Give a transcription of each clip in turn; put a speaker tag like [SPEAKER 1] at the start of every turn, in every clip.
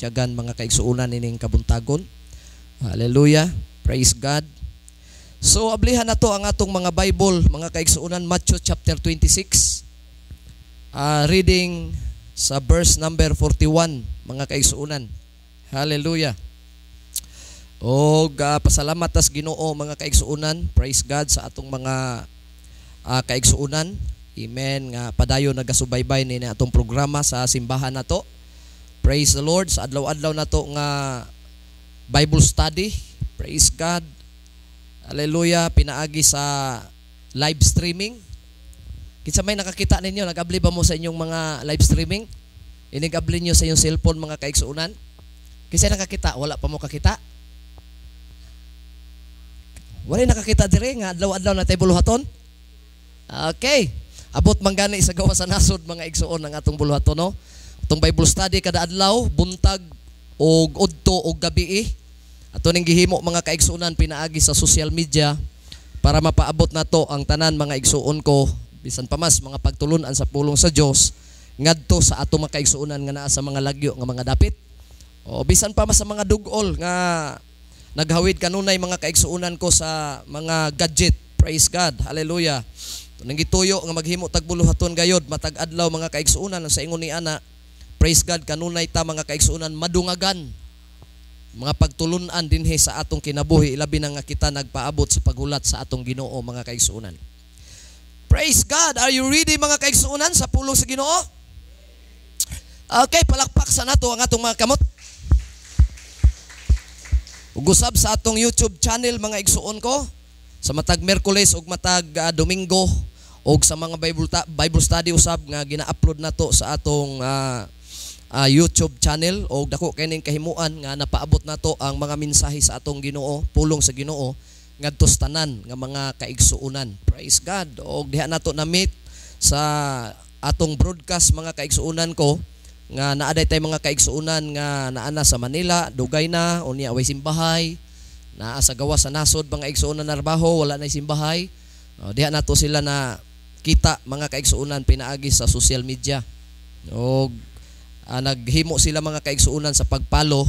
[SPEAKER 1] pabatyagan, mga kaigsuonan, ining kabuntagon. Hallelujah. Praise God. So ablihan na to ang atong mga Bible, mga kaigsuonan, Matthew chapter 26. Reading sa verse number 41, mga kaigsuonan. Hallelujah. Og pasalamat tas Ginoo, mga kaigsuonan. Praise God sa atong mga kaigsuonan. Amen, nga padayon nagasubaybay ni atong programa sa simbahan nato. Praise the Lord sa adlaw-adlaw nato nga Bible study. Praise God. Hallelujah, pinaagi sa live streaming. Kinsa may nakakita ninyo, nag-abli ba mo sa inyong mga live streaming? Inig-abli niyo sa inyong cellphone, mga kaigsuonan? Kinsa nakakita, wala pa mo kakita? Wala nakakita dire nga adlaw-adlaw na tayo buluhaton? Okay. Abot man gani sa gawas sa nasod, mga igsuon, ang atong buluhaton, no? Atong Bible study kada adlaw, buntag og udto og gabi. Ato ning gihimo, mga kaigsuonan, pinaagi sa social media para mapaabot nato ang tanan, mga igsuon ko, bisan pa mas mga pagtulunan sa pulong sa Dios ngadto sa atong mga kaigsuonan nga naa sa mga lagyo nga mga dapit. O bisan pa mas sa mga dugol nga naghawid kanunay, mga kaigsuonan ko, sa mga gadget. Praise God. Hallelujah. Nang gituyo nga maghimo tag buluhaton gayod matag adlaw, mga kaigsuonan, sa ingon ni ana. Praise God, kanunay ta, mga kaigsuonan, madungagan mga pagtulunan dinhi sa atong kinabuhi, ilabi na nga kita nagpaabot sa paghulat sa atong Ginoo, mga kaigsuonan. Praise God. Are you ready, mga kaigsuonan, sa pulong sa Ginoo? Okay, palakpak sa nato ang atong mga kamot. Ug usab sa atong YouTube channel, mga igsuon ko, sa matag Miyerkules ug matag Domingo ug sa mga Bible study usab nga gina-upload nato sa atong YouTube channel, og dako kay ning kahimuan nga napaabot nato ang mga mensahe sa atong Ginoo, pulong sa Ginoo, ngadto sa tanan nga mga kaigsuonan. Praise God. Og diha nato na meet sa atong broadcast, mga kaigsuonan ko, nga naa day tay mga kaigsuonan nga naa na sa Manila, dugay na, unya way simbahay, naa sa gawas sa nasod, mga igsuonan, narbaho, wala na simbahay. O, diha nato sila na kita, mga kaigsuonan, pinaagi sa social media. Og naghimo sila, mga kaigsuonan, sa pagpalo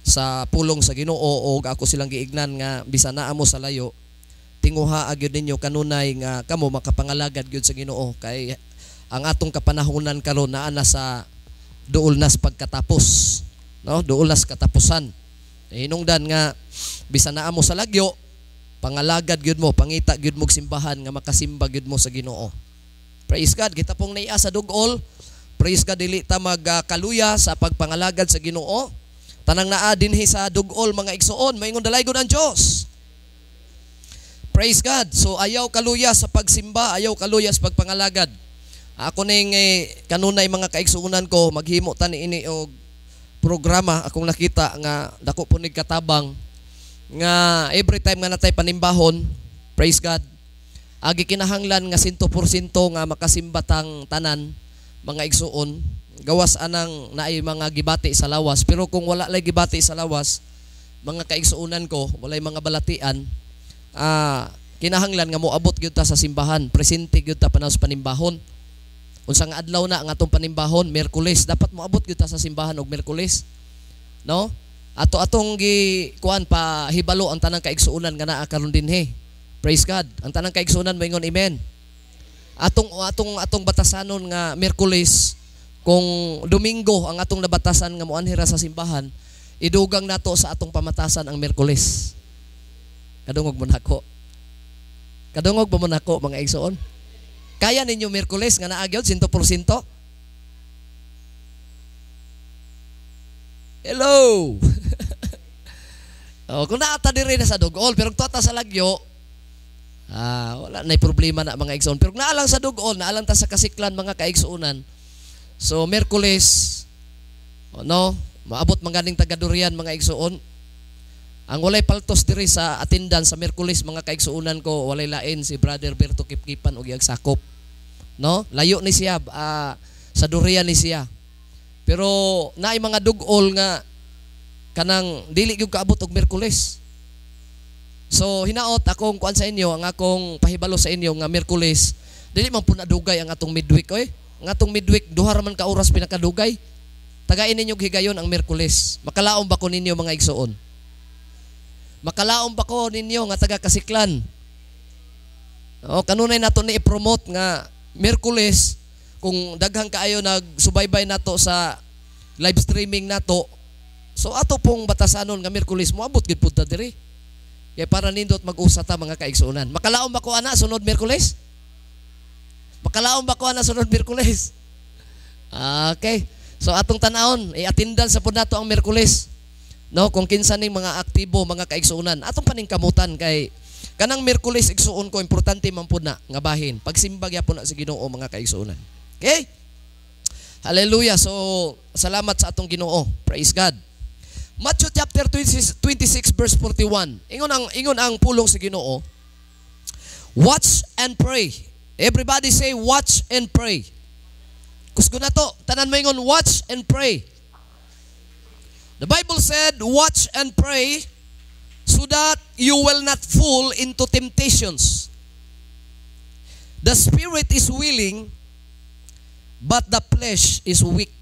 [SPEAKER 1] sa pulong sa Ginoo, og ako silang giignan nga bisan naa mo sa layo, tinguha gyud ninyo kanunay nga kamo makapangalagad gyud sa Ginoo, kay ang atong kapanahonan karon naa na sa duol nas pagkatapos, no, duol nas katapusan. Hinungdan nga bisan naa mo sa lagyo, pangalagad gyud mo, pangita gyud mo simbahan nga makasimba gyud mo sa Ginoo. Praise God. Kita pong naiya sa dugol. Praise God, dili ta magkaluya sa pagpangalagad sa Ginoo. Tanang naa dinhi sa dugol, mga igsuon, maingon dalaygon ang Dios. Praise God. So ayaw kaluya sa pagsimba, ayaw kaluya sa pagpangalagad. Ako ning kanunay, mga kaigsuonan ko, maghimo ta ni ini og programa akong nakita nga dako po nig katabang nga every time nga natay panimbahon, praise God, agi kinahanglan nga 100% nga makasimba tang tanan, mga igsuon, gawas anang naay mga gibati sa lawas. Pero kung wala lay gibati sa lawas, mga kaigsuonan ko, walay mga balatian, kinahanglan nga moabot gyud ta sa simbahan, presente gyud ta panahon sa panimbahon. Unsa nga adlaw na ang atong panimbahon? Miyerkules, dapat moabot gyud ta sa simbahan og Miyerkules, no? Ato atong gi kuan pa hibalo ang tanang kaigsuonan nga naa karon dinhi. Praise God. Ang tanang kaigsuonan moingon amen. Atong batasanon nga Miyerkules. Kung Domingo ang atong nabatasan nga moanhi ra sa simbahan, idugang nato sa atong pamatasan ang Miyerkules. Kadungog mo nako? Kadungog ba mo nako, mga igsoon? Kaya ninyo Miyerkules nga naa gyud 100%? Hello. Oh, kung naa ta diri na sa dugol, pero kung ta sa lagyo, wala na problema na, mga igsoon. Pero kung naa lang sa dugol, naa lang ta sa kasiklan, mga kaigsuonan. So Miyerkules, oh, no, maabot man ganing taga Durian, mga igsuon. Ang walay paltos diri sa attendance sa Miyerkules, mga kaigsuonan ko, walay lain si Brother Berto Kipkipan og iyang sakop. No? Layo ni siya, sa Durian ni siya. Pero naay mga dugol nga kanang dili gyud kaabot og Miyerkules. So hinaot akong kuan sa inyo, ang akong pahibalo sa inyo nga Miyerkules, dili man pud nadugay ang atong midweek oy. Ang atong midweek duha ra man ka oras pinakadugay. Tagain ninyo higayon ang Miyerkules. Makalaom ba ko ninyo, mga igsuon? Makalaom ba ko ninyo nga taga Kasiklan? O, kanunay nato ni i-promote nga Miyerkules, kung daghang kaayo nagsubaybay nato sa live streaming nato. So ato pong batasanon nga Miyerkules moabot gid pud ta diri. Kaya para nindot mag-usa ta, mga kaigsuonan. Makalaom ba ko ana sunod Miyerkules? Makalaom ba ko ana sunod Miyerkules? Okay. So atong tanawon, i-attendan sa pud nato ang Miyerkules. No, kung kinsa ning mga aktibo, mga kaigsuonan, atong paningkamutan kay kanang Miyerkules, igsuon ko, importante man pud na nga bahin. Pagsimba gyapon na sa Ginoo, mga kaigsuonan. Okay? Hallelujah. So salamat sa atong Ginoo. Praise God. Matthew chapter 26, 26 verse 41. Ingon ang pulong sa Ginoo. Watch and pray. Everybody say, "Watch and pray." Kusgo na to. Tanan mo ingon, "Watch and pray." The Bible said, "Watch and pray so that you will not fall into temptations. The spirit is willing, but the flesh is weak."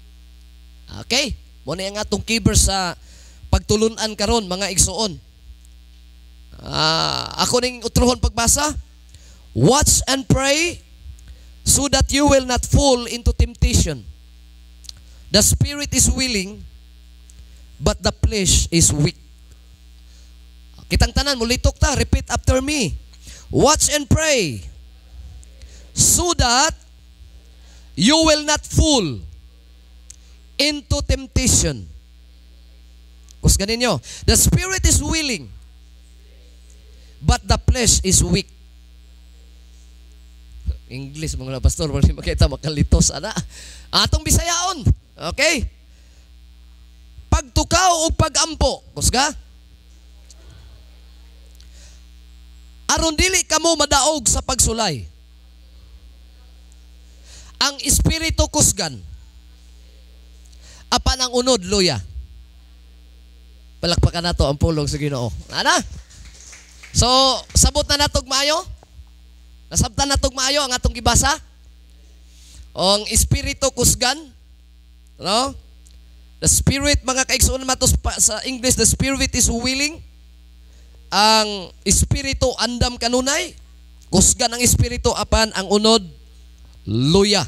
[SPEAKER 1] Okay? Mao ang atong key verse sa pagtulunan karon, mga igsuon. Ako ning utruhon pagbasa. Watch and pray so that you will not fall into temptation. The spirit is willing, but the flesh is weak. Kitang tanan, mulitok ta, repeat after me. Watch and pray so that you will not fall into temptation. Kusgan ninyo. The spirit is willing, but the flesh is weak. English, mga pastor, wala makita makalitos ana. Atong Bisayaon. Okay? Pagtukaw o pagampo. Kusga? Aron dili kamo madaog sa pagsulay. Ang espiritu kusgan. Apan ang unod luya. Palakpakan nato ang pulong sa Ginoo. Ana? So, sabot na natog maayo? Nasabtan natog maayo ang atong gibasa? Ang espiritu kusgan, no? The spirit, mga kaigsuonan, matos pa, sa English, the spirit is willing. Ang espiritu andam kanunay. Kusgan ang espiritu apan ang unod luya.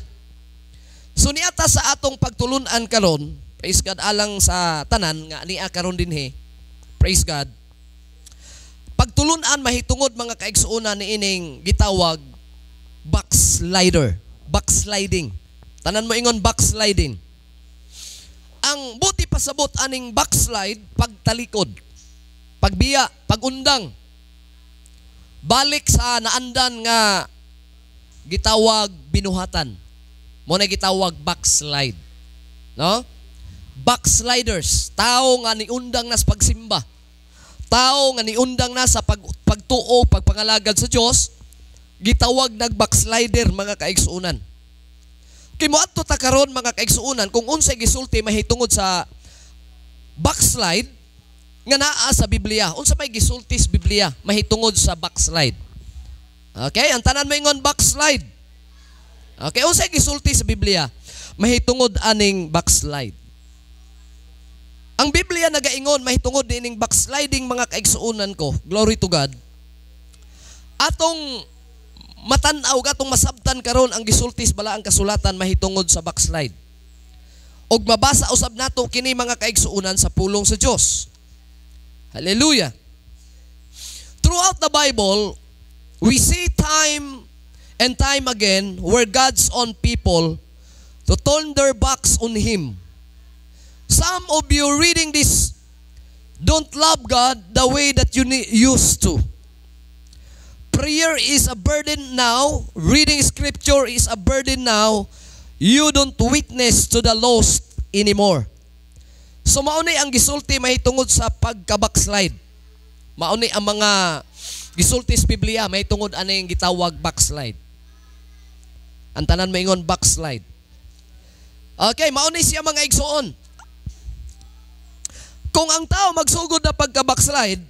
[SPEAKER 1] So niata sa atong pagtulunan karon, praise God, alang sa tanan nga niya karon dinhi. Praise God. Pagtulunan mahitungod, mga kaigsuonan, niining gitawag backslider, backsliding. Tanan mo ingon, "Backsliding." Ang buot pasabot aning backslide, pagtalikod, pagbiya, pagundang. Balik sa naandan nga gitawag binuhatan. Mao na gitawag backslide. No? Backsliders, tao nga niundang na sa pagsimba. Tao nga niundang na sa pagtuo, pagpangalagad sa Dios, gitawag nag backslider, mga kaigsuonan. Kay moadto ta karon, mga kaigsuonan, kung unsay gisulti mahitungod sa backslide nga naa sa Biblia. Unsa may gisulti sa Biblia mahitungod sa backslide? Okay, ang tanan moingon, "Backslide." Okay, unsay gisulti sa Biblia mahitungod aning backslide? Ang Biblia nagaingon mahitungod ining backsliding, mga kaigsuonan ko. Glory to God. Atong matan-aw, atong masabtan karon ang gisulti sa balaang kasulatan mahitungod sa backslide. Og mabasa usab nato kini, mga kaigsuonan, sa pulong sa Dios. Hallelujah. Throughout the Bible, we see time and time again where God's own people to turn their backs on Him. Some of you reading this don't love God the way that you used to. Prayer is a burden now. Reading scripture is a burden now. You don't witness to the lost anymore. So mao ni ang gisulti mahitungod sa pagka-backslide. Mao ni ang mga gisulti sa Biblia mahitungod aning gitawag backslide. Ang tanan maingon, "Backslide." Okay, mao ni siya, mga igsuon. Kung ang tao magsugod na pagka-backslide,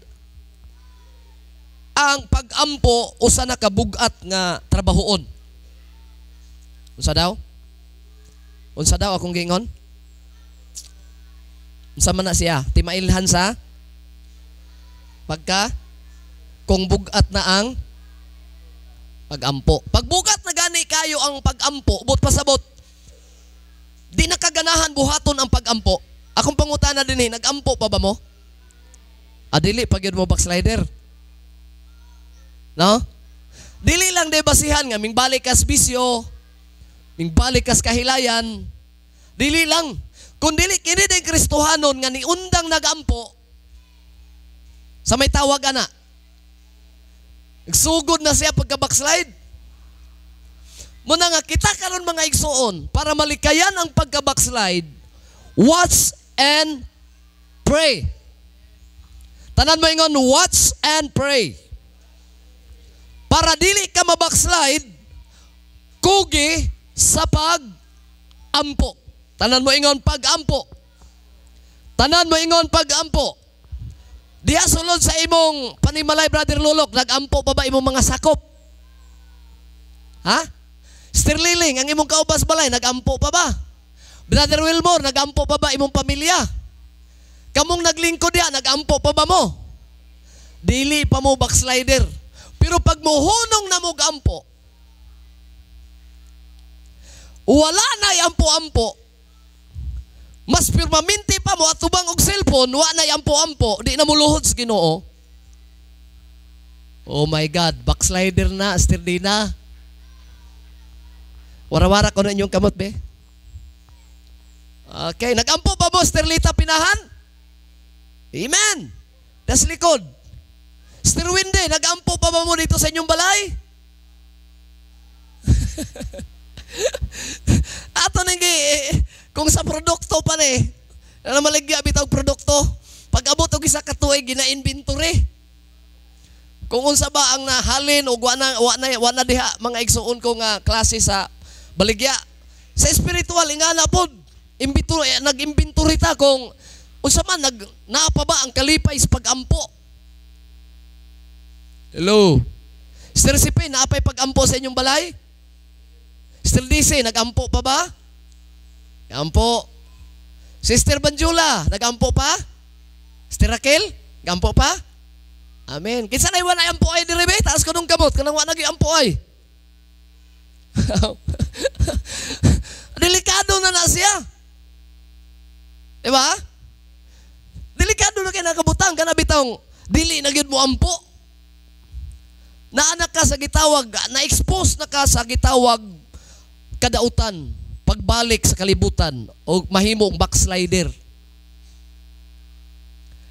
[SPEAKER 1] ang pag-ampo usa na kabugat nga trabahoon. Unsa daw? Unsa daw akong giingon? Unsa man na siya? Timailhan sa pagka kung bugat na ang pagampo. Pagbugat na gani kayo ang pagampo, but pasabot, di nakaganahan buhaton ang pagampo. Akong pangutana din eh, nagampo pa ba mo? Adili pag yun mo backslider. No? Dili lang de basihan nga ming balik kas bisyo, ming balik kas kahilayan. Dili lang. Kung dili kini din Kristohanon nga niundang nagampo sa may tawag ana. Nagsugod na siya pagka backslide. Muna nga kita karon mga igsuon para malikayan ang pagka backslide, watch and pray. Tanan mo ingon, watch and pray. Para dili ka mabackslide, kugi sa pag-ampo. Tanan mo ingon, pag-ampo. Tanan mo ingon, pag-ampo. Diha sulod sa imong panimalay, Brother Lulok, nag-ampo pa ba imong mga sakop? Ha? Sister Liling, ang imong kaubas balay, nag-ampo pa ba? Brother Wilmore, nag-ampo pa ba imong pamilya? Kamong naglingkod diha, nag-ampo pa ba mo? Dili pa mo backslider. Pero pag muhunong na mo gampo, wala na ampo-ampo. Mas pirmaminti pa mo atubang og cellphone, wa na ampo-ampo, di na mo luhod sa Ginoo. Oh my God, backslider na, Sister Dina. Wara-wara ko na inyong kamot, be. Okay, nagampo pa mo, Sister Lita Pinahan? Amen. Das likod. Sister Wendy, nagampo pa ba mo dito sa inyong balay? Ato nang kung sa produkto pa ni, na maligya bitaw produkto, pag abot og isa ka tuig gina-inventory. Kung unsa ba ang nahalin og wa na diha mga igsuon ko nga klase sa baligya. Sa spiritual ingana pod, inventory, nag-inventory ta kung unsa man nag naa pa ba ang kalipay sa pag-ampo. Hello. Sister Sipe, naa pa'y pag-ampo sa inyong balay? Sister DC, nag-ampo pa ba? Nag-ampo. Sister Banjula, nag-ampo pa? Sister Raquel, nag-ampo pa? Amen. Kinsa na wala ampo ay diri be? Taas ko nung kamot kanang wa nag-ampo ay. Delikado na na siya. Diba? Delikado na kay nakabutang kana bitong dili na gyud mo ampo. Naanak ka sa gitawag, na-expose na ka sa gitawag kadautan, pagbalik sa kalibutan o mahimong backslider.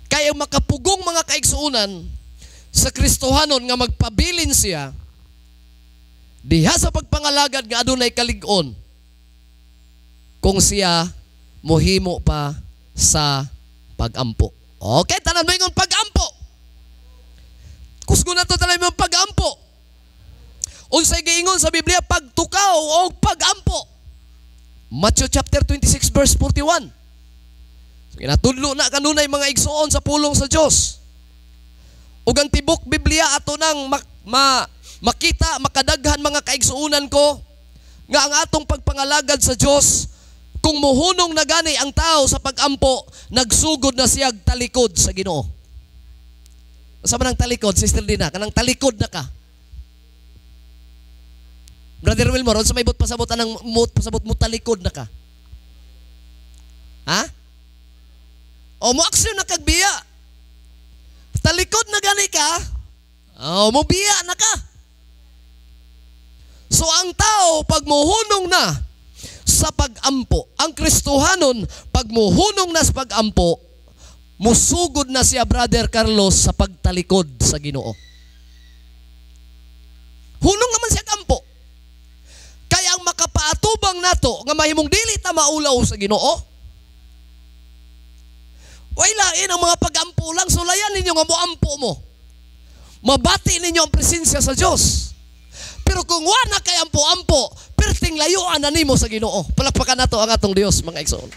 [SPEAKER 1] Kaya makapugong mga kaigsuonan sa Kristohanon nga magpabilin siya diha sa pagpangalagad nga adunay kalig-on kung siya mohimo pa sa pagampo. Okay, tanan mo ingon pagampo. Kusgo na to tanan mo pagampo. Unsay giingon sa Biblia, pagtukaw o pagampo. Matthew chapter 26 verse 41. So, ginatudlo na kanunay mga igsoon sa pulong sa Dios. Ug ang tibok Biblia ato nang makita, makadaghan mga kaigsuonan ko nga ang atong pagpangalagad sa Dios, kung muhunong na gani ang tao sa pagampo, nagsugod na siyag talikod sa Ginoo. Sa man ang talikod, Sister Dina, kanang talikod na ka. Brother Wilmore, unsa may but pasabot anang mut pasabot mo talikod na ka? Ha? O mo aksyon na kag biya. Talikod na gani ka, o mo biya na ka. So ang tao pag muhunong na sa pagampo, ang Kristohanon pag muhunong na sa pagampo, musugod na siya, Brother Carlos, sa pagtalikod sa Ginoo. Hunong naman siya kampo. Kaya ang makapaatubang nato nga mahimong dili ta maulaw sa Ginoo, way lain ang mga pagampo lang. Sulayan ninyo nga moampo mo. Mabati ninyo ang presensya sa Dios. Pero kung wala kay ampo-ampo, perting layuan na nimo sa Ginoo. Palakpakan nato ang atong Dios, mga igsoon.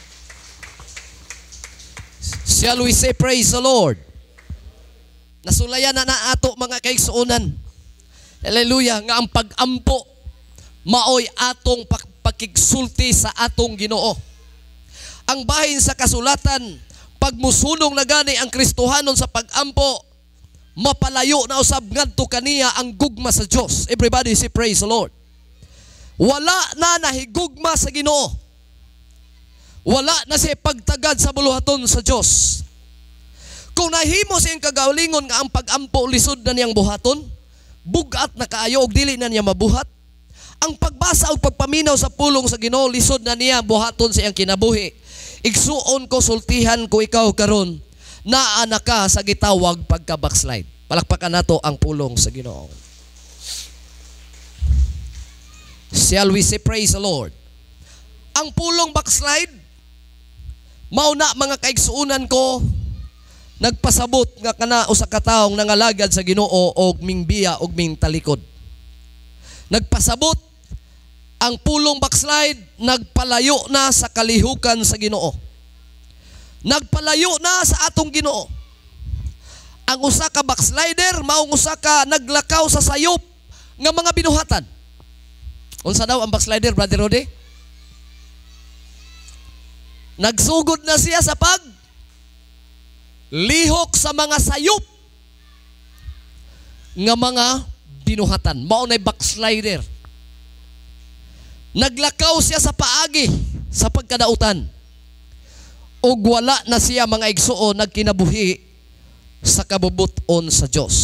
[SPEAKER 1] Shall we say praise the Lord? Nasulayan na na ato mga kaigsuonan. Hallelujah, nga ang pag-ampo maoy atong pakigsulti sa atong Ginoo. Ang bahin sa kasulatan, Pag musunong na gani ang Kristohanon sa pag-ampo, mapalayo na usab ngadto kaniya ang gugma sa Dios. Everybody say praise the Lord. Wala na nahigugma sa Ginoo. Wala na siya pagtagad sa buluhaton sa Dios. Kung nahimo siyang kagalingon nga ang pag-ampo lisod na niyang buhaton, bugat na kaayo og dili na niya mabuhat, ang pagbasa og pagpaminaw sa pulong sa Ginoo lisod na niya buhaton sa iyang kinabuhi. Igsuon ko, sultihan ko ikaw karon, naa na ka sa gitawag pagka-backslide. Palakpakan nato ang pulong sa Ginoo. Shall we say praise the Lord? Ang pulong backslide, mao na mga kaigsuonan ko, nagpasabot nga kana usa ka taong nangalagad sa Ginoo og mingbiya og mingtalikod. Nagpasabot ang pulong backslide, nagpalayo na sa kalihukan sa Ginoo. Nagpalayo na sa atong Ginoo. Ang usa ka backslider maong usa ka naglakaw sa sayop nga mga binuhatan. Unsa daw ang backslider, Brother Rode? Nagsugod na siya sa pag lihok sa mga sayop nga mga binuhatan. Mao nay backslider. Naglakaw siya sa paagi sa pagkadautan. Ug wala na siya mga igsuon nagkinabuhi sa kabubuton sa Dios.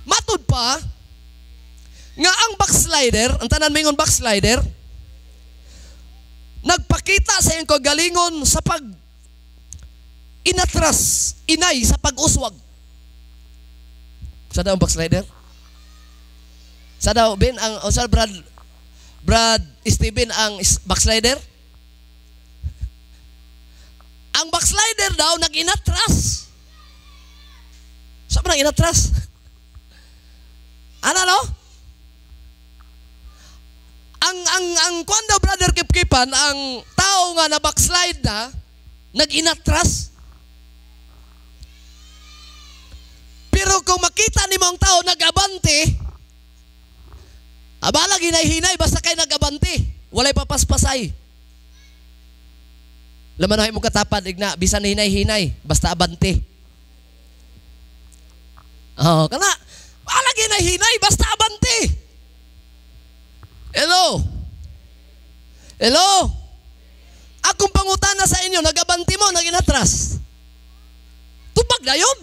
[SPEAKER 1] Matud pa nga ang backslider, ang tanan mingon backslider, nagpakita sa iyang kagalingon sa pag inatras, inay sa pag-uswag. Sa daw ang backslider? Sa daw, Ben, ang, o sa Brad Steven ang backslider? Ang backslider daw, nag-inatras. Saan ba nag-inatras? Ano, no? Ang kuwan daw, Brother Kipkipan, ang tao nga na backslide na, nag-inatras. Pero kung makita ni mo ang tao nag-abante, abala hinay-hinay, basta kay nag-abante, walay papaspasay. Laman mo katapad, igna, bisan hinay-hinay, basta abante. Oh, kana, wala hinay-hinay, basta abante. Hello? Hello? Akong pangutana sa inyo, nag-abante mo, nag-inatras. Tubag na yun.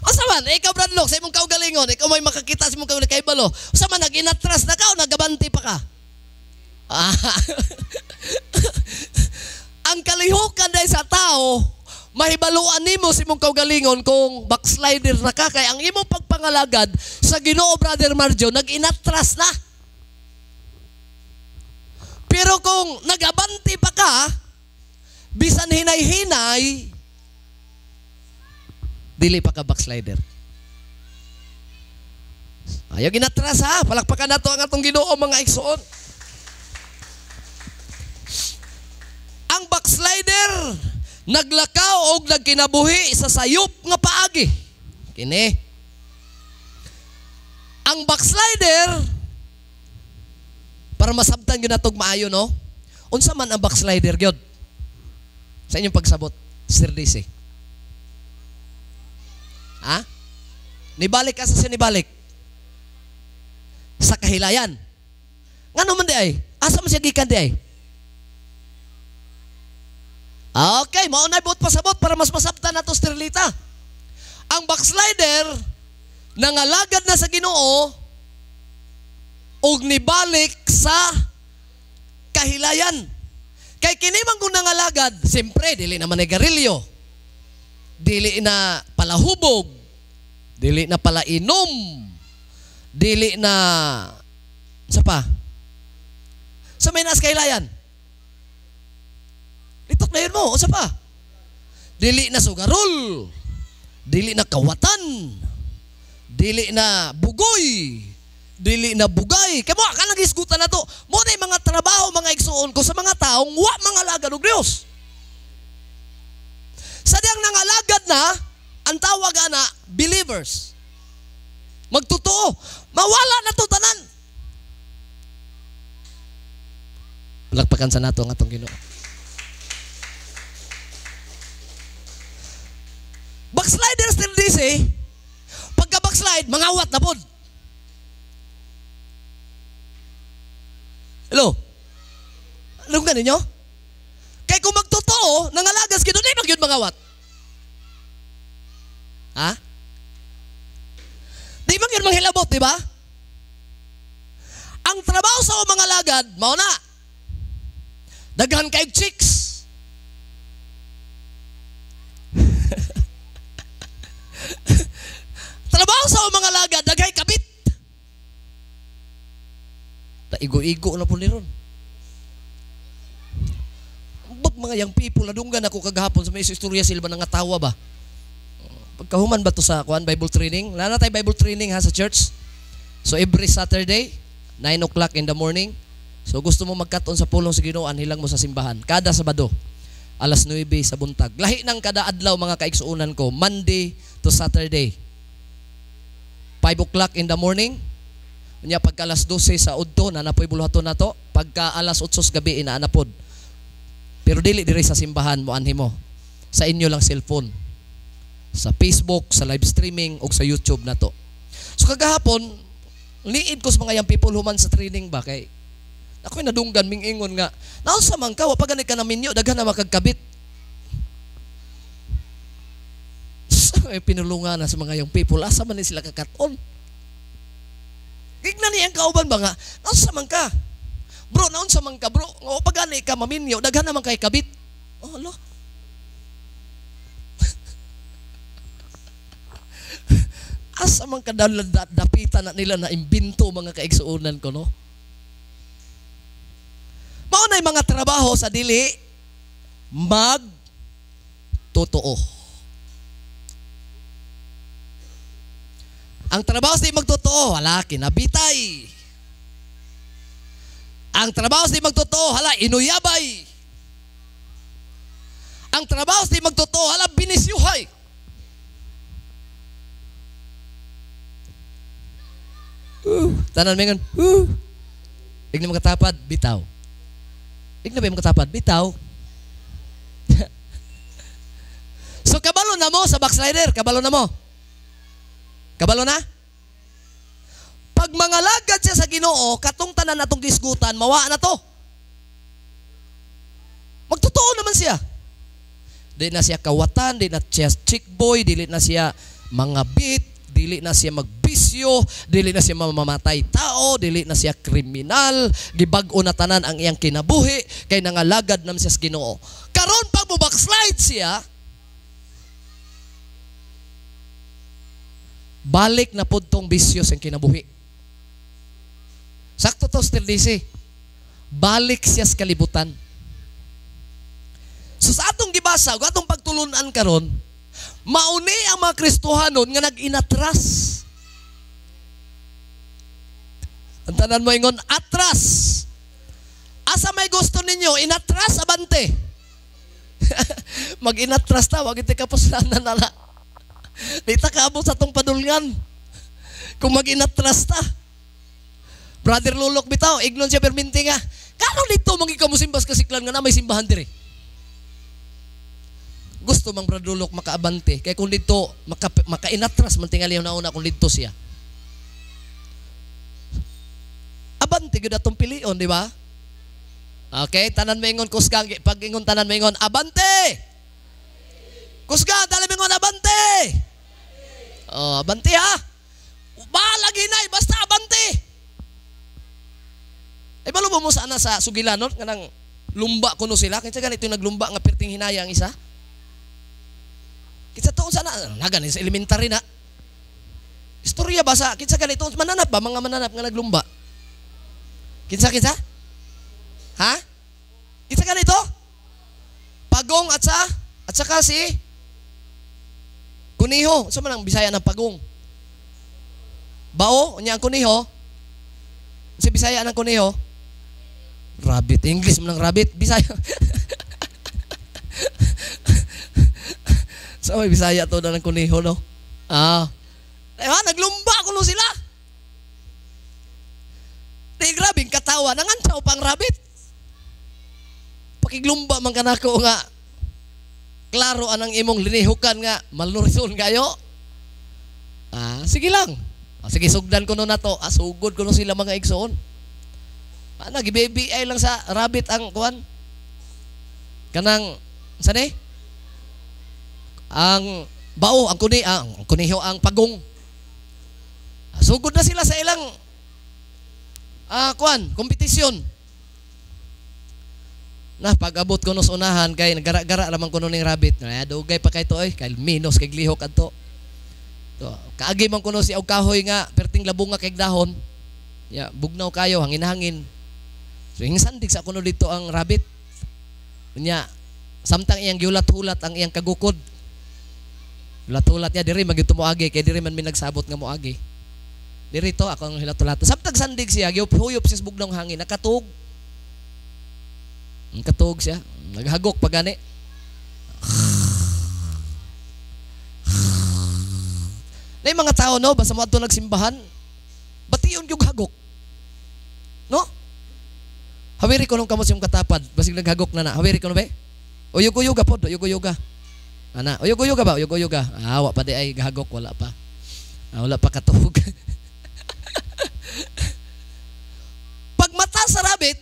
[SPEAKER 1] Usa man, ikaw Brad Lok, sa imong kaugalingon, ikaw may makakita sa imong kaugalingon, kay balo. Usa man, nag-inatras na ka o nag-abante pa ka? Ang kalihukan dahil sa tao, mahibaluan nimo sa imong kaugalingon kung backslider na ka, kay ang imong pagpangalagad sa Ginoo, Brother Marjo, nag-inatras na. Pero kung nag-abante pa ka, bisan hinay-hinay, dili pa ka backslider. Ayaw ginatras ha. Palakpakan nato ang atong Ginoo mga igsoon. Ang backslider naglakaw og nagkinabuhi sa sayop nga paagi. Kini. Ang backslider, para masabtan gyud natog maayo, no? Unsa man ang backslider gyud? Sa inyong pagsabot, Sir DC. Ha? Nibalik asa siya nibalik? Sa kahilayan. Ngano man di ay? Asa man siya gikan di ay? Okay, mao na buot pasabot para mas masabtan nato Sterlita. Ang backslider nangalagad na sa Ginoo og nibalik sa kahilayan. Kay kini man kung nangalagad, siyempre dili na man garilyo. Dili na palahubog, dili na palainom, dili na sa pa. Sa may naas kahilayan. Litok na yun mo, usa pa. Dili na sugarol, dili na kawatan, dili na bugoy, dili na bugay. Kaya mo, kanang gisgutan na to. Mo na mga trabaho, mga igsuon ko sa mga taong wa mga alagad og Dios. Sa diyang nangalagad na, ang tawag ana, believers. Magtotoo. Mawala na to tanan. Palakpakan sa nato ang atong Ginoo. Backslider still this eh. Pagka backslide, mangawat na pod. Hello? Anong ganin nyo? Kay kung magtotoo, nangalagas kayo, di magyud mangawat. Ha? Di magyud manghilabot, di ba? Ang trabaho sa mga lagad, mao na. Daghan kay chicks. Trabaho sa mga lagad, daghay kabit. Taigo-igo na po ni ron. Bag mga young people, nadunggan ako kagahapon sa may istorya sila ba nangatawa ba? Pagkahuman ba to sa kuan Bible training? Wala na tayo Bible training ha sa church. So every Saturday, 9 o'clock in the morning. So gusto mo magkaton sa pulong sa Ginoo, anhilang mo sa simbahan. Kada Sabado, alas 9 sa buntag. Lahi ng kada adlaw mga kaigsuonan ko, Monday to Saturday. 5 o'clock in the morning. Unya pagka alas 12 sa udto, nanapoy buluhaton na to. Pagka alas 8 sa gabi, inaanapod. Pero dili diri sa simbahan mo anhi mo. Sa inyo lang cellphone. Sa Facebook, sa live streaming, o sa YouTube na to. So kagahapon, liid ko sa mga young people human sa training ba kay ako'y nadunggan ming ingon nga naunsa man ka wa pa gani ka na minyo daghan na makagkabit. Ay pinulungan na sa mga young people, asa man ni sila kakaton. Gignan niya ang kauban ba nga naunsa man ka? Bro, naunsa man ka bro? Wa pa gani ka maminyo daghan na man kay kabit. Oh, alo. Asa man ka dapitan na nila na imbento mga kaigsuonan ko, no? Mao na'y mga trabaho sa dili magtotoo. Ang trabaho sa dili magtotoo, hala, kinabitay. Ang trabaho sa dili magtotoo, hala, inuyabay. Ang trabaho sa dili magtotoo, hala, binisyuhay. Tanan mingon, Igna mga katapad, bitaw. Igna ba yung mga katapad, bitaw. So kabalo na mo sa backslider, kabalo na mo. Kabalo na? Pag mga lagad siya sa Ginoo, katong tanan atong gisgutan, mawa na to. Magtotoo naman siya. Di na siya kawatan, di na siya chick boy, dili na siya mga bit, dili na siya magbisyo, dili na siya mamamatay tao, dili na siya kriminal, gibag-o na tanan ang iyang kinabuhi, kay nangalagad naman siya sa Ginoo. Karon pag mo backslide siya, balik na pud tong bisyo sa kinabuhi. Sakto to, Sister DC. Balik siya sa kalibutan. So sa atong gibasa, ug atong pagtulunan karon, mauni ang mga Kristohanon nga nag-inatras. Ang tanan mo ingon, atras. Asa may gusto ninyo, inatras abante. Mag-inatras ta, wag iti kapuslanan na na. Di ta kaabot sa atong padulngan. Kung mag-inatras ta. Brother Lulok bitaw, ignon siya perminti nga. Karon dito mangikamusimbas kasiklan nga na may simbahan diri. Gusto mang Brother Lulok makaabante. Kaya kung dito, makainatras man tingali na una kung dito siya. Abante gyud atong pilion, di ba? Okay, tanan maingon kusga, pag ingon tanan maingon abante. Kusga, tanan maingon abante. Oh, abante ha. Bahala ginay, basta abante. Ay balo mo sana sa sugilanon kanang lumba kuno sila, kinsa ganito yung naglumba nga perting hinaya ang isa? Kinsa tuon sana nagan sa elementary na. Istorya ba sa kinsa ganito mananap ba mga mananap nga naglumba? Kinsa kinsa? Ha? Kinsa ganito? Pagong at sa at saka si kuniho. Unsa man ang Bisaya ng pagong? Bao unya ang kuniho. Sa Bisaya ng kuniho? Rabbit. English man ang rabbit. Bisaya. Sa may Bisaya to na ng kuniho, no? Ah. Diba? Naglumba kuno sila. Di grabe katawa. Nangantsaw pang rabbit. Pakiglumba man kanako nga. Klaro anang imong linihukan nga malnurison kayo. Ah, sige lang. Ah, sige, sugdan ko no nato. Ah, sugod ko no sila mga igsoon. Ah, gibaby ay lang sa rabbit ang kuan. Kanang saan eh? Ang bao, ang kuni, ang kuniho, ang pagong. Ah, sugod na sila sa ilang kuan, kompetisyon. Na pag-abot ko no sa unahan kay nagara-gara lamang kuno ning rabbit. Na dugay pa kay to oy, kay minus kay lihok adto. To, kaagi man kuno si og kahoy nga perting labong nga kay dahon. Ya, bugnaw kayo, hangin-hangin. So hingsandig sa kuno dito ang rabbit. Unya, samtang iyang gihulat-hulat ang iyang kagukod. Hulat-hulat niya diri magyud moagi kay diri man mi nagsabot nga moagi. Diri to ako ang hilat-hulat. Samtang sandig siya, gihuyop siya sa bugnaw hangin, nakatug. Nakatug siya, naghagok pa gani. Nay mga tao no, basta mo adto nagsimbahan, bation gyud hagok. No? Hawiri ko nung kamot siyang katapad, basig naghagok na na. Hawiri ko no be? Uyog-uyuga pod, uyog-uyuga. Ana, uyog-uyuga ba? Uyog-uyuga. Ah, wa pa di ay gahagok, wala pa. Ah, wala pa katuog. Pagmata sa rabbit,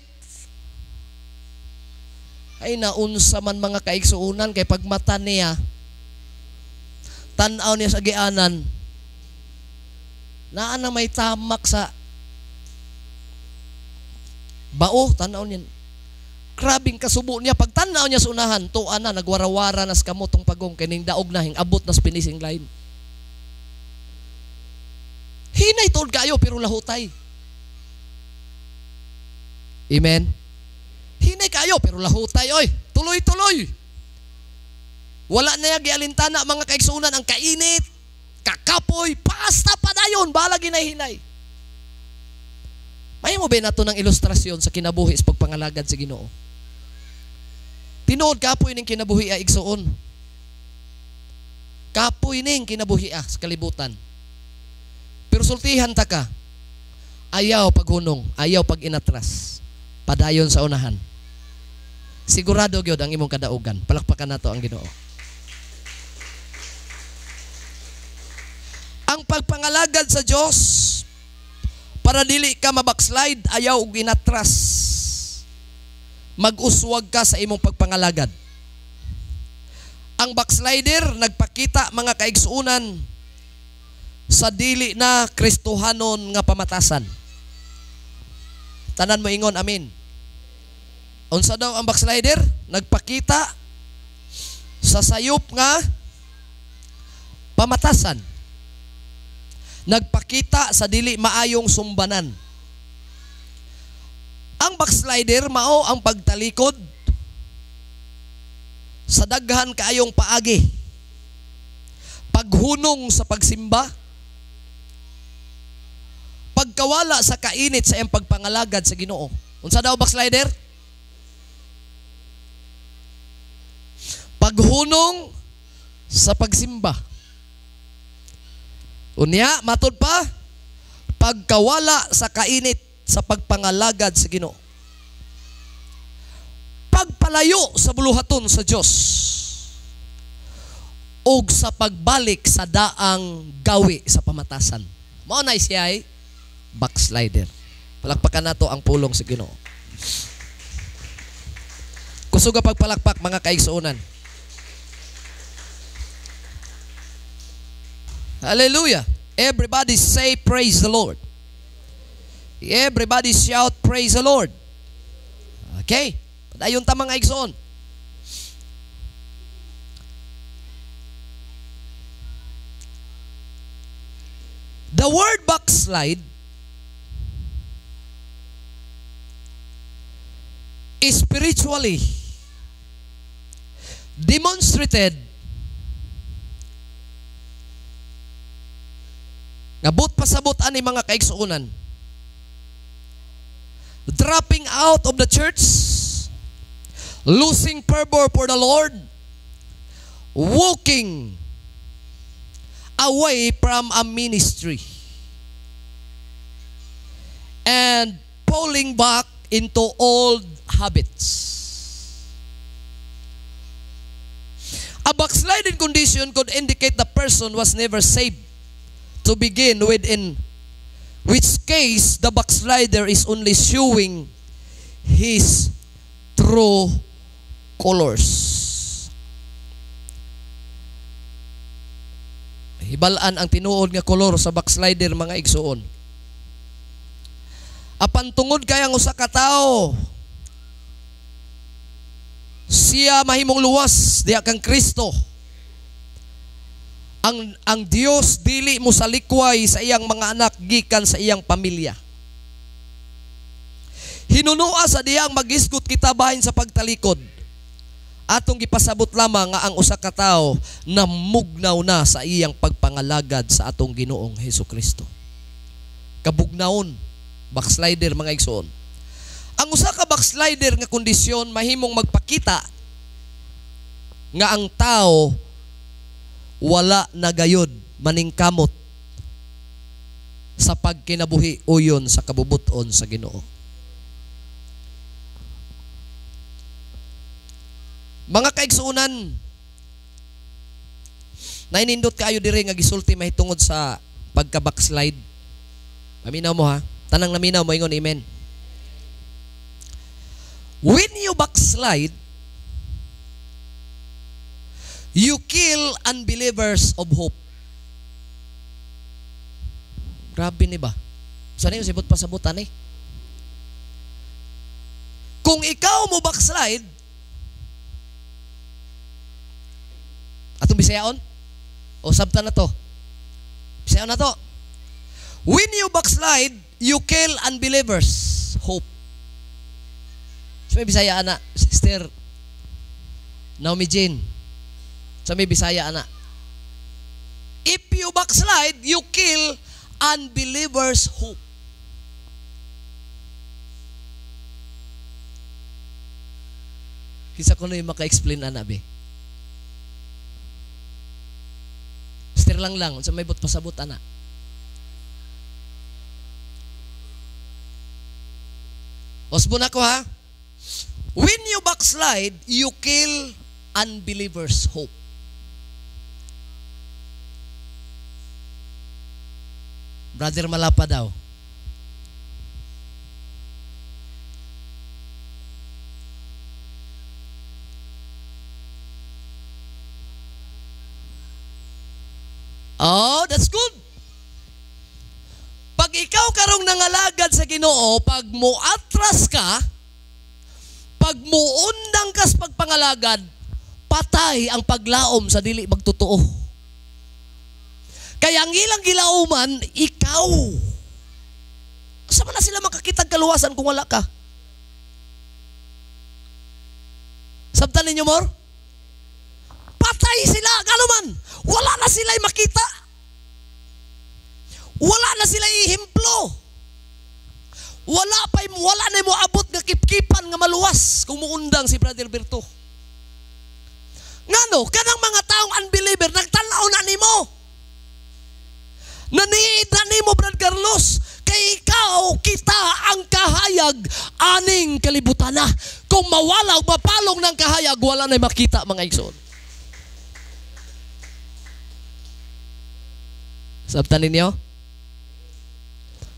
[SPEAKER 1] ay naunsa man mga kaigsuonan kay pagmata niya, tan-aw niya sa gianan, naa na may tamak sa bao, tan-aw niya. Grabing kasubo niya. Pag tan-aw niya sa unahan, tuwa na, nagwarawara na sa kamotong pagong, kining daog na, hingabot na sa finishing line. Hinay tuod kayo, pero lahutay. Amen? Hinay kayo, pero lahutay, oy. Tuloy-tuloy. Wala na yung gialintana, mga kaigsunan, ang kainit, kakapoy, pasta pa dayon, balag hinay-hinay. May mo ba nato ng ilustrasyon sa kinabuhi sa pagpangalagad sa Ginoo? Tinuod kapoy ning kinabuhi a igsuon. Kapoy ning kinabuhi a sa kalibutan. Pero sultihan ta ka, ayaw paghunong, ayaw pag inatras, padayon sa unahan. Sigurado gyud ang imong kadaugan. Palakpakan nato ang Ginoo. Ang pagpangalagad sa Dios para dili ka mabackslide, ayaw og inatras. Mag-uswag ka sa imong pagpangalagad. Ang backslider nagpakita mga kaigsuonan sa dili na Kristohanon nga pamatasan. Tanan mo ingon amen. Unsa daw ang backslider? Nagpakita sa sayop nga pamatasan. Nagpakita sa dili maayong sumbanan. Ang backslider mao ang pagtalikod sa daghan kaayong paagi, paghunong sa pagsimba, pagkawala sa kainit sa iyang pagpangalagad sa Ginoo. Unsa daw backslider? Paghunong sa pagsimba. Unya, matud pa, pagkawala sa kainit sa pagpangalagad sa Ginoo. Pagpalayo sa buluhaton sa Dios ug sa pagbalik sa daang gawi sa pamatasan. Mao na siya ay backslider. Palakpakan nato ang pulong sa Ginoo. Kusuga pagpalakpak mga kaigsuonan. Hallelujah. Everybody say praise the Lord. Everybody shout praise the Lord. Okay. Padayon ta mga igsoon. The word backslide is spiritually demonstrated nga but pasabot ani mga kaigsuonan, dropping out of the church, losing fervor for the Lord, walking away from a ministry, and falling back into old habits. A backsliding condition could indicate the person was never saved to begin with, in which case the backslider is only showing his true colors. Hibalaan ang tinuod nga kolor sa backslider, mga igsuon. Apan tungod kay ang usa ka tawo siya mahimong luwas diha kang Kristo. Ang Dios dili mo salikway sa iyang mga anak gikan sa iyang pamilya. Hinunoa sa diyang magisgot kita bahin sa pagtalikod. Atong gipasabot lamang nga ang usa ka tawo namugnaw na sa iyang pagpangalagad sa atong Ginoong Hesus Kristo. Kabugnawon, backslider, mga igsoon. Ang usa ka backslider nga kondisyon mahimong magpakita nga ang tao wala na gayod maningkamot sa pagkinabuhi uyon sa kabubuton sa Ginoo. Mga kaigsuonan, nainindot kaayo diri nga gisulti mahitungod sa pagka-backslide. Paminaw mo ha. Tanang naminaw mo ingon amen. When you backslide, you kill unbelievers of hope. Grabe ni ba? Saan yung sibot pasabutan eh? Kung ikaw mo backslide, atong Bisayaon? O sabta na to? Bisayaon na to. When you backslide, you kill unbelievers hope. Sa may Bisaya ana, Sister Naomi Jane. Sa may Bisaya ana. If you backslide, you kill unbelievers hope. Kinsa ko na yung maka-explain ana be? Sister lang lang, sa may but pasabot ana. Osbo na ko ha. When you backslide, you kill unbelievers' hope. Brother Malapa daw. Oh, that's good. Pag ikaw karong nangalagad sa Ginoo, pag moatras ka, pag muundang kas pagpangalagad, patay ang paglaom sa dili magtotoo. Kaya ang ilang gilauman, ikaw. Sa man na sila makakitag kaluwasan kung wala ka? Sabtan ninyo more? Patay sila, gano man. Wala na sila makita. Wala na sila ihimplo. Wala na mo abot nga kipkipan nga maluwas kung muundang si Brother Berto. Ngano, kanang mga taong unbeliever nagtan-aw na nimo. Naniid na nimo, Brad Carlos, kay ikaw kita ang kahayag aning kalibutan na. Kung mawala o mapalong ng kahayag, wala na makita, mga igsoon. Sabtan ninyo?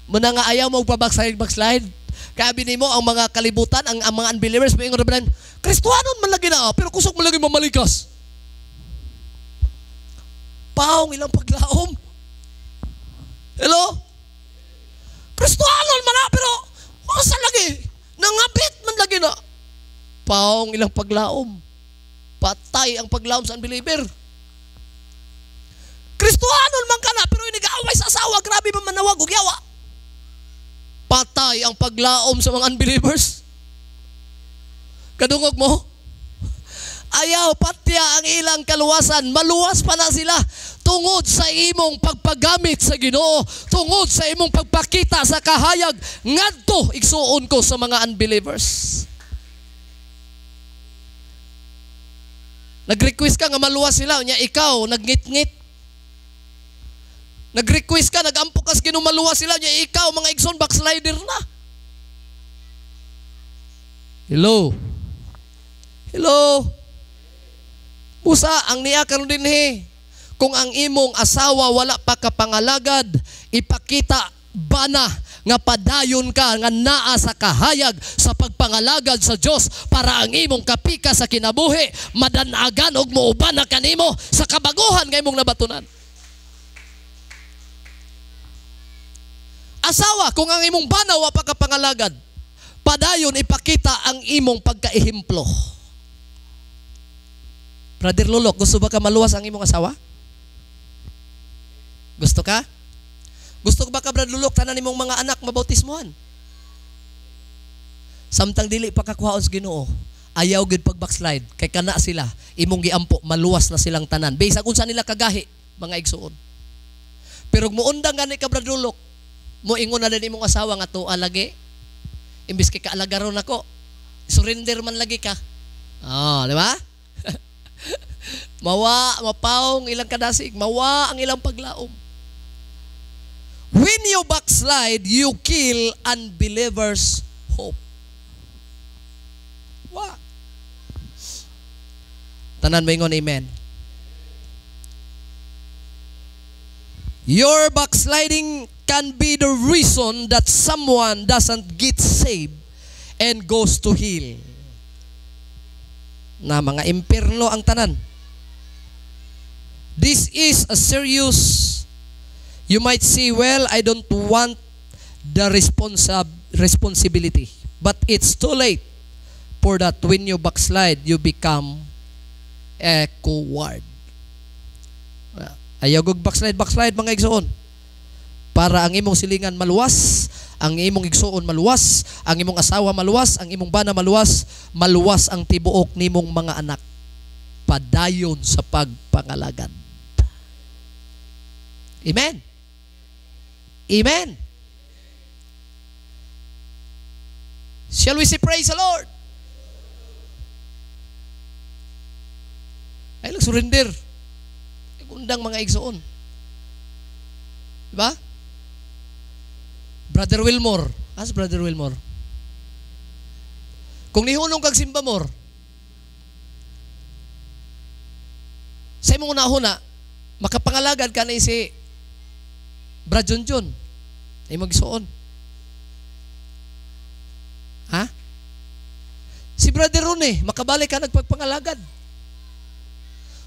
[SPEAKER 1] Muna nga ayaw mo magpa-backslide, backslide. Kabi nimo ang mga kalibutan, ang mga unbelievers, may ingon na Kristuhanon man lagi na, pero kusog man lagi mamalikas. Paong ilang paglaom. Hello? Kristuhanon man na, pero usa lagi, nangabit man lagi na. Paong ilang paglaom. Patay ang paglaom sa unbeliever. Kristuhanon man ka na, pero inigaaway sa asawa, grabe man manawag og yawa. Patay ang paglaom sa mga unbelievers. Kadungog mo? Ayaw, patya ang ilang kaluwasan. Maluwas pa na sila tungod sa imong pagpagamit sa Ginoo, tungod sa imong pagpakita sa kahayag ngadto igsuon ko sa mga unbelievers. Nag-request ka nga maluwas sila, unya ikaw nagngit-ngit. Nag-request ka, nag-ampo ka sa Ginoo maluwas sila, unya ikaw mga igsoon backslider na. Hello. Hello. Usa ang niya karon dinhi, kung ang imong asawa wala pa kapangalagad, ipakita bana nga padayon ka nga naa sa kahayag sa pagpangalagad sa Dios para ang imong kapika sa kinabuhi madanagan og muuban na kanimo sa kabaguhan nga imong nabatunan. Asawa, kung ang imong bana wa pa kapangalagad, padayon ipakita ang imong pagkaehemplo. Brother Lulok, gusto ba ka maluwas ang imong asawa? Gusto ka? Gusto ba ka, Brother Lulok, tanan nimong mga anak mabautismohan? Samtang dili pa kakuhaon sa Ginoo, ayaw gyud pag backslide kay kana sila imong giampo maluwas na silang tanan. Bisag unsa nila kagahi, mga igsuon. Pero muundang gani ka, Brother Lulok, moingon na din imong asawa nga tuwa lagi. Imbis kay kaalagaron nako, surrender man lagi ka. Oh, di ba? Mawa, mapaong ilang kadasig, mawa ang ilang paglaom. When you backslide, you kill unbelievers' hope. Wa. Tanan maingon amen. Your backsliding can be the reason that someone doesn't get saved and goes to hell. Na mga impierno ang tanan. This is a serious. You might say, well, I don't want the responsibility. But it's too late for that. When you backslide, you become a coward. Ayaw gug backslide, backslide mga igsoon. Para ang imong silingan maluwas, ang imong igsoon maluwas, ang imong asawa maluwas, ang imong bana maluwas, maluwas ang tibuok nimong mga anak. Padayon sa pagpangalagad. Amen. Amen. Shall we say praise the Lord? Ay lang surrender. Undang mga igsoon. Diba? Brother Wilmore. As Brother Wilmore. Kung nihunong kag simba mor, sa imong una-una, makapangalagad ka na si Brad John John. Ay magsuon. Ha? Si Brother Rune, makabalik ka nagpagpangalagad.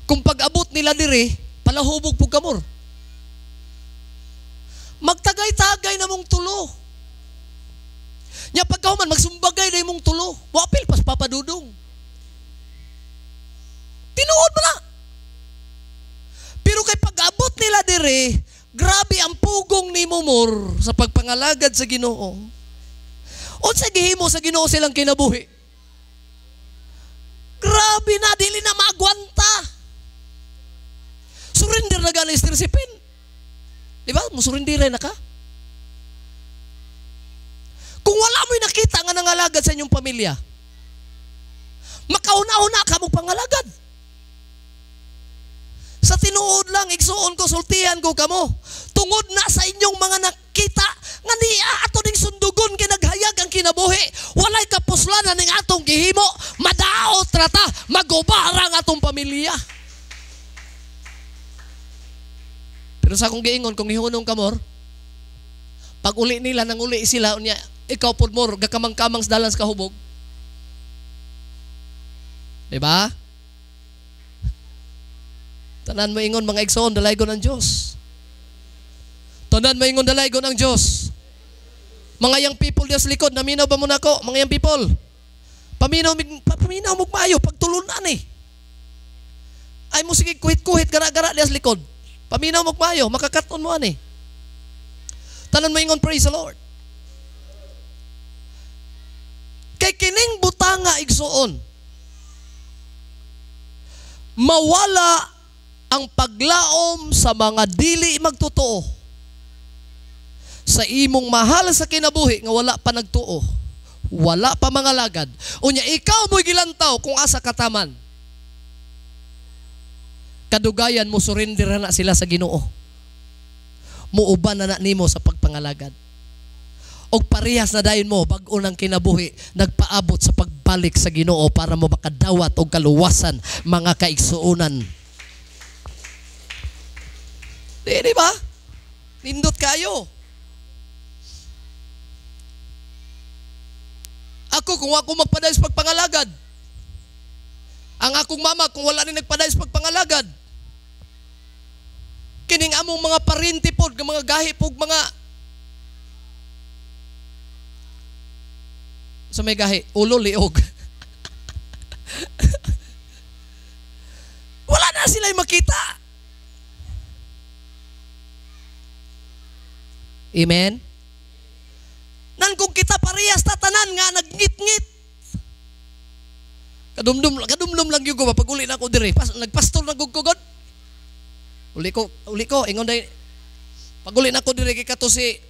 [SPEAKER 1] Kung pag-abot nila dire, palahubog po kamor. Magtagay-tagay na mong tulo. Nya pagkahuman, magsumbagay na mong tulo. Wapil pas papadudong. Tinuod mo na. Pero kay pag-abot nila dire, grabe ang pugong ni Mumor sa pagpangalagad sa Ginoo. Unsa gihimo sa Ginoo silang kinabuhi? Grabe na, dili na maagwanta. Surrender na gani si Pen. Di ba? Musurrender na ka. Kung wala mo'y nakita nga nangalagad sa inyong pamilya, makauna-una ka mong pangalagad. Sa tinuod lang, igsuon ko, sultihan ko kamo. Tungod na sa inyong mga nakita, nga niya ato ning sundugon, kinaghayag ang kinabuhi. Walay kapuslanan ning atong gihimo, madaot rata, magubara ang atong pamilya. Pero sa akong giingon, kung nihunong ka mor, pag uli nila, nang uli sila, unya, ikaw pod mor, gakamang-kamang sa dalan sa kahubog. Diba? Tanan mo ingon mga igsoon, dalaygon ang Diyos. Tanan mo ingon, dalaygon ang Diyos. Mga young people diya sa likod, naminaw ba mo na ako? Mga young people, paminaw, paminaw mo maayo, pagtulunan eh. Ay mo sige, kuhit-kuhit, gara-gara diya sa likod. Paminaw mo maayo, makakaton mo ani. Tanan mo ingon, praise the Lord. Kay kining butanga igsoon, mawala ang paglaom sa mga dili magtotoo sa imong mahal sa kinabuhi nga wala pa nagtuo, wala pa mga lagad. Unya ikaw mo'y gilantaw kung asa kataman. Kadugayan mo surrender na sila sa Ginoo. Muuban na nimo sa pagpangalagad. Og parehas na dayon mo bag-o ng kinabuhi, nagpaabot sa pagbalik sa Ginoo para mo makadawat og kaluwasan, mga kaigsuonan. Di ba? Nindot kayo. Ako kung ako magpadayon sa pagpangalagad, ang akong mama kung wala ni nagpadayon sa pagpangalagad, kining among mga parinti pod, mga gahi pod, mga sa may gahi, ulo liog. Wala na sila makita. Amen? Nan kung kita parehas tatanan nga nagngit-ngit. Kadumdum lang gyud ko ba pag uli na ako diri. Nagpastor na gud ko god. Uli ko ingon day. Pag uli na ako diri kay kato si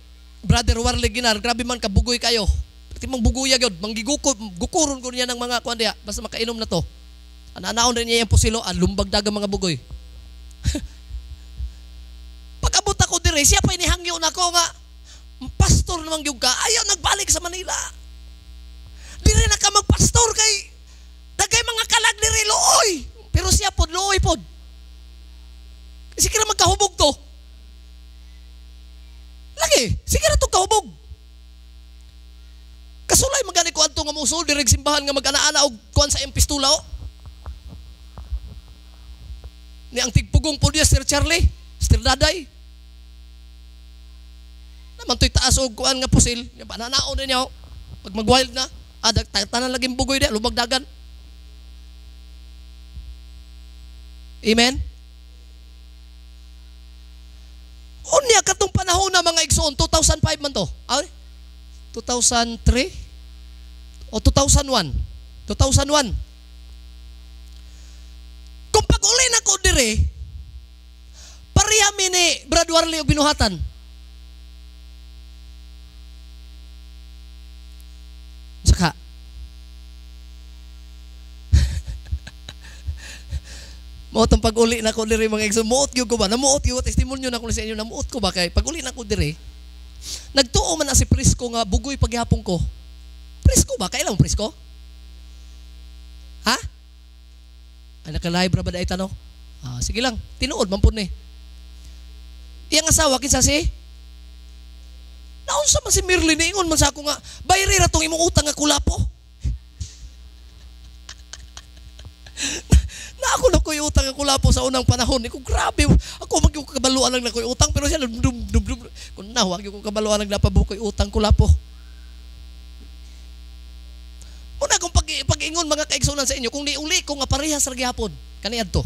[SPEAKER 1] Brother Warley Ginar, grabe man kabugoy kayo. Pati mang buguya gyud, manggiguko, gukuron ko niya ng mga kuan diha, basta makainom na to. Ananaon rin niya yung pusilo, lumbag daga mga bugoy. Pag-abot ako diri, siya pa inihangyo na ako nga pastor naman gyud ka, ayaw nagbalik sa Manila. Diri na ka magpastor kay dagay mga kalag diri luoy. Pero siya pod luoy pod. Sige ra magkahubog to. Lagi, sige ra to kahubog. Kasulay magani ko adto nga mosul diri simbahan nga mag-ana-ana og kuan sa iyang pistula o. Ni ang tigpugong po niya Sir Charlie, Sir Daday. Naman to'y taas og kuan nga pusil, pananaon din niya. Pag mag-wild na, tanan laging bugoy diya, lubagdagan. Amen? Unya katong panahon na mga igsoon, 2005 man to. Ay, 2003 o 2001. 2001. Kung pag-uli na ko dire, pareha mi ni Brad Warley og binuhatan. Saka muot ang pag-uli na ko dire mga igsoon, muot gyud ko ba? Namuot gyud, testimonyo na ko sa inyo, namuot ko ba kay pag-uli na ko dire, nagtuo man na si Prisco nga bugoy paghihapon ko. Prisco ba? Kailan mo Prisco? Ha? Ay, naka-live ra ba dahil tanong? Sige lang, tinuod man po ni. Iyang asawa, kinsa si? Naunsa man si Mirly, niingon man sa ako nga, bayri ra tong imong utang nga kulapo. Na ako na ko'y utang ang kulapo sa unang panahon. Iko, grabe, ako magyong kabaluan lang na ko'y utang, pero siya, dum, dum, dum. Kung nahuwag yung kabaluan lang napabuko'y utang kulapo. Una kung pag-ingon mga kaigsunan sa inyo, kung niuli ko nga parehas ra gihapon, kaniadto.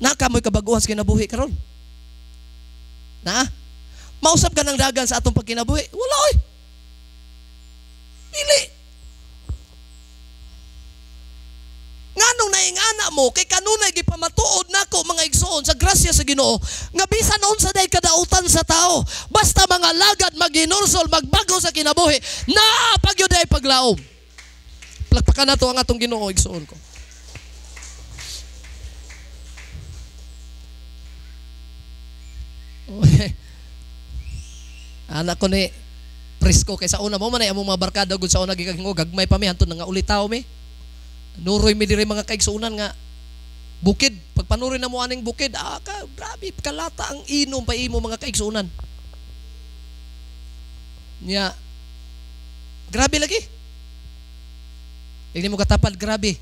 [SPEAKER 1] Nakamoy kabaguhan sa kinabuhi karon. Na? Mausap ka ng dagan sa atong pagkinabuhi? Wala oy. Dili. Nganong naingana mo kay kanunay gipamatuod nako mga igsoon sa grasya sa Ginoo nga bisan unsa day kadautan sa tao, basta mga lagad maghinursol magbago sa kinabuhi, naa pagyud ay paglaom. Palakpakan nato ang atong Ginoo, igsoon ko. Okay. Anak ko ni Prisco kay sa una mo man ay among mga barkada gud sa una gikan gagmay pa mi hantud nga ulitaw mi. Nuroy mi diri mga kaigsuonan nga bukid, pagpanuroy na mo aning bukid, grabe kalata ang inom pa imo mga kaigsuonan. Nya grabe lagi. Igni mo katapad grabe.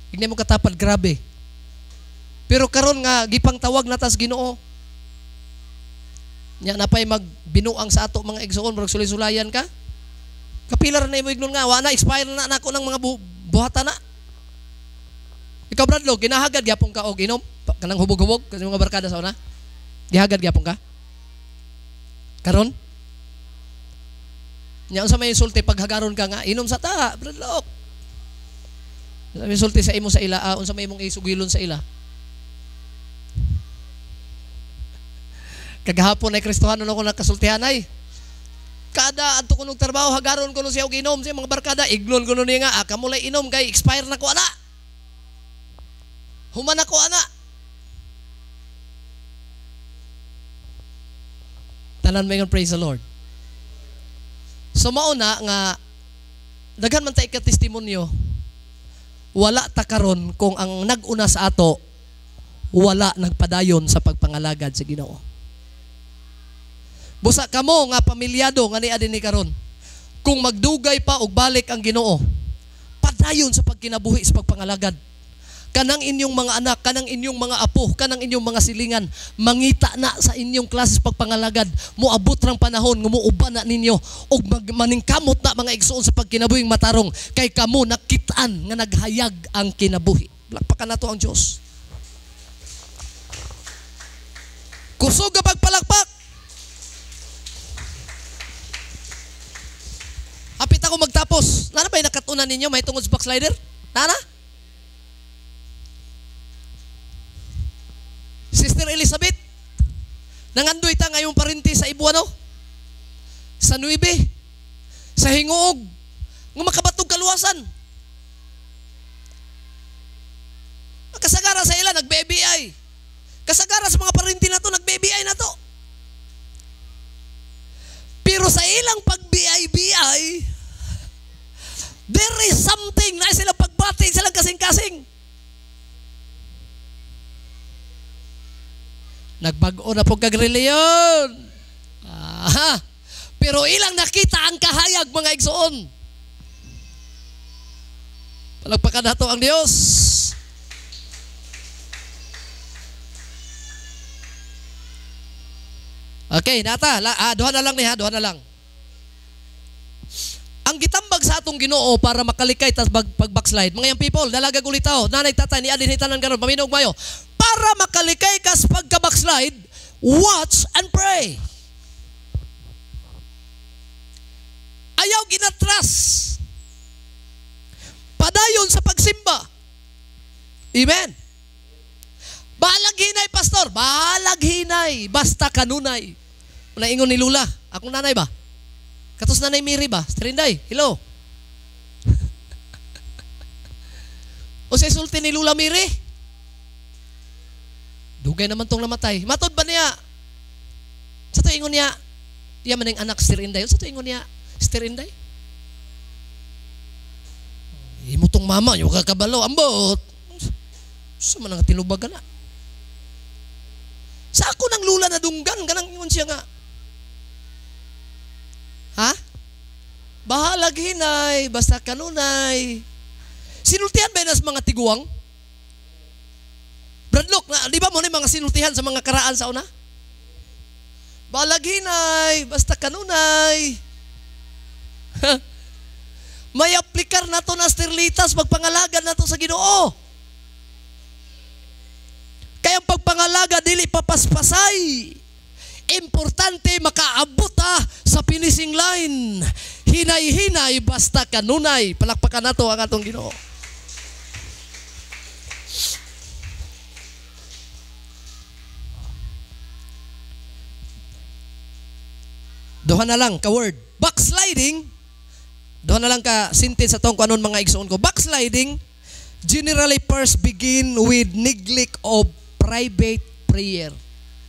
[SPEAKER 1] Igni mo katapad grabe. Pero karon nga gipangtawag na tas Ginoo. Nya napay magbinuang sa ato mga igsuon, murag sulay-sulayan ka. Kapilar na imo ignon nga wa na expire na nako ng mga buhatan na. Ikaw Bradlo, ginahagad gyapon ka og inom kanang hubog-hubog kasi mga barkada sa una. Gihagad gyapon ka. Karon? Nya unsa may insulti paghagaron ka nga inom sa ta, Bradlo. Unsa may insulti sa imo sa ila, unsa may imong isugilon sa ila? Kagahapon ay Kristohano na ako nakasultihan ay. Kada adto ko nog trabaho hagaron ko no siya og inom sa mga barkada, iglon ko no niya nga kamulay inom kay expire na ko ana. Human ako ana. Tanan mo ingon, praise the Lord. So mauna nga daghan man ta ikatestimonyo, wala ta karon kung ang nag-una sa ato wala nagpadayon sa pagpangalagad sa Ginoo. Busa kamo nga pamilyado nga niya dinhi karon, kung magdugay pa og balik ang Ginoo, padayon sa pagkinabuhi sa pagpangalagad. Kanang inyong mga anak, kanang inyong mga apo, kanang inyong mga silingan, mangita na sa inyong klase sa pagpangalagad. Moabot rang panahon nga muuban na ninyo og maningkamot na mga igsoon sa pagkinabuhing matarong, kay kamo nakitaan nga naghayag ang kinabuhi. Palakpakan nato ang Dios. Kusog nga pagpalakpak. Hapit ako magtapos. Nana ba'y nakatunan ninyo may tungod sa backslider? Nana? Sister Elizabeth, nangandoy ta ngayong parinti sa Ibuano, sa Nuibe, sa Hinguog, nga makabatog kaluwasan. Kasagara sa ila, nag-BBI. Kasagara sa mga parinti na to, nag-BBI na to. Pero sa ilang pag-BI-BI, there is something na silang pagbati, silang kasing-kasing. Nagbag-o na po kag-reliyon. Aha. Pero ilang nakita ang kahayag, mga igsoon. Palagpakan nato ang Dios. Okay, nata, duha na lang niya, duha na lang. Ang gitambag sa atong Ginoo para makalikay tas pag-backslide. Mga young people, dalagag ulitaw, nanay tatay ni adin hitanan karon, paminog mayo. Para makalikay kas pagka-backslide, watch and pray. Ayaw ginatras. Padayon sa pagsimba. Amen. Bahalag hinay, pastor. Bahalag hinay. Basta kanunay. Naingon ni Lula. Akong nanay ba? Katos nanay Mary ba? Strinday. Hello. O sa sulti ni Lula Mary? Dugay naman tong namatay. Matod ba niya? Sa to ingon niya, iya man ang anak Strinday. Sa to ingon niya, Strinday? Imo tong mama, yung kakabalo, ambot. Sa man ang tinubagan na. Sa ako ng lula na dunggan, ganang ingon siya nga. Ha? Bahalag hinay, basta kanunay. Sinultihan ba yun sa mga tiguang? Bradlock, na, di ba mo na mga sinultihan sa mga karaan sa una? Bahalag hinay, basta kanunay. May aplikar na to na sterlitas, magpangalaga na to sa Ginoo. Kaya ang pagpangalaga, dili papaspasay. Importante makaabot sa finishing line. Hinay-hinay, basta kanunay. Palakpakan nato ang atong Ginoo. Duha na lang ka word. Backsliding. Duha na lang ka sentence sa tong kung anon mga igsoon ko. Backsliding generally first begin with neglect of private prayer.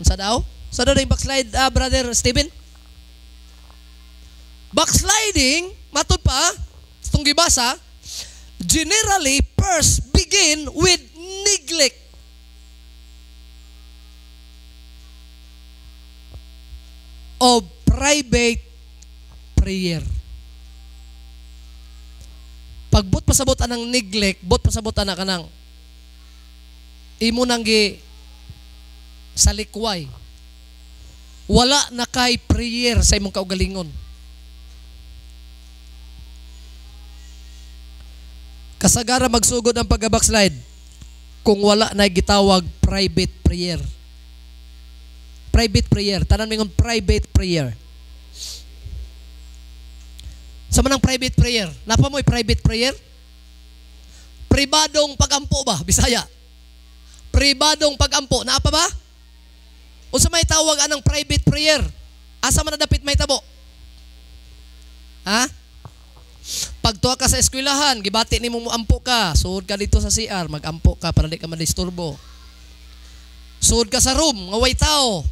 [SPEAKER 1] Unsa daw? Sa daw yung backslide, Brother Stephen? Backsliding, matud pa, itong gibasa, generally first begin with neglect. Of private prayer. Pagbot pasabot anang neglect, bot pasabot ana kanang imo nang gi salikway. Wala na kay prayer sa imong kaugalingon. Kasagara magsugod ang pag-backslide kung wala na gitawag private prayer. Private prayer. Tanan mingon private prayer. Sa manang private prayer, napa mo'y private prayer? Pribadong pagampo ba? Bisaya. Pribadong pagampo. Naapa ba? Unsa may tawag anang private prayer? Asa man na dapit may tabo? Ha? Pagtuwa ka sa eskwelahan, gibati nimo moampo ka, suod ka dito sa CR, magampo ka para di ka madisturbo. Suod ka sa room, nga way tao.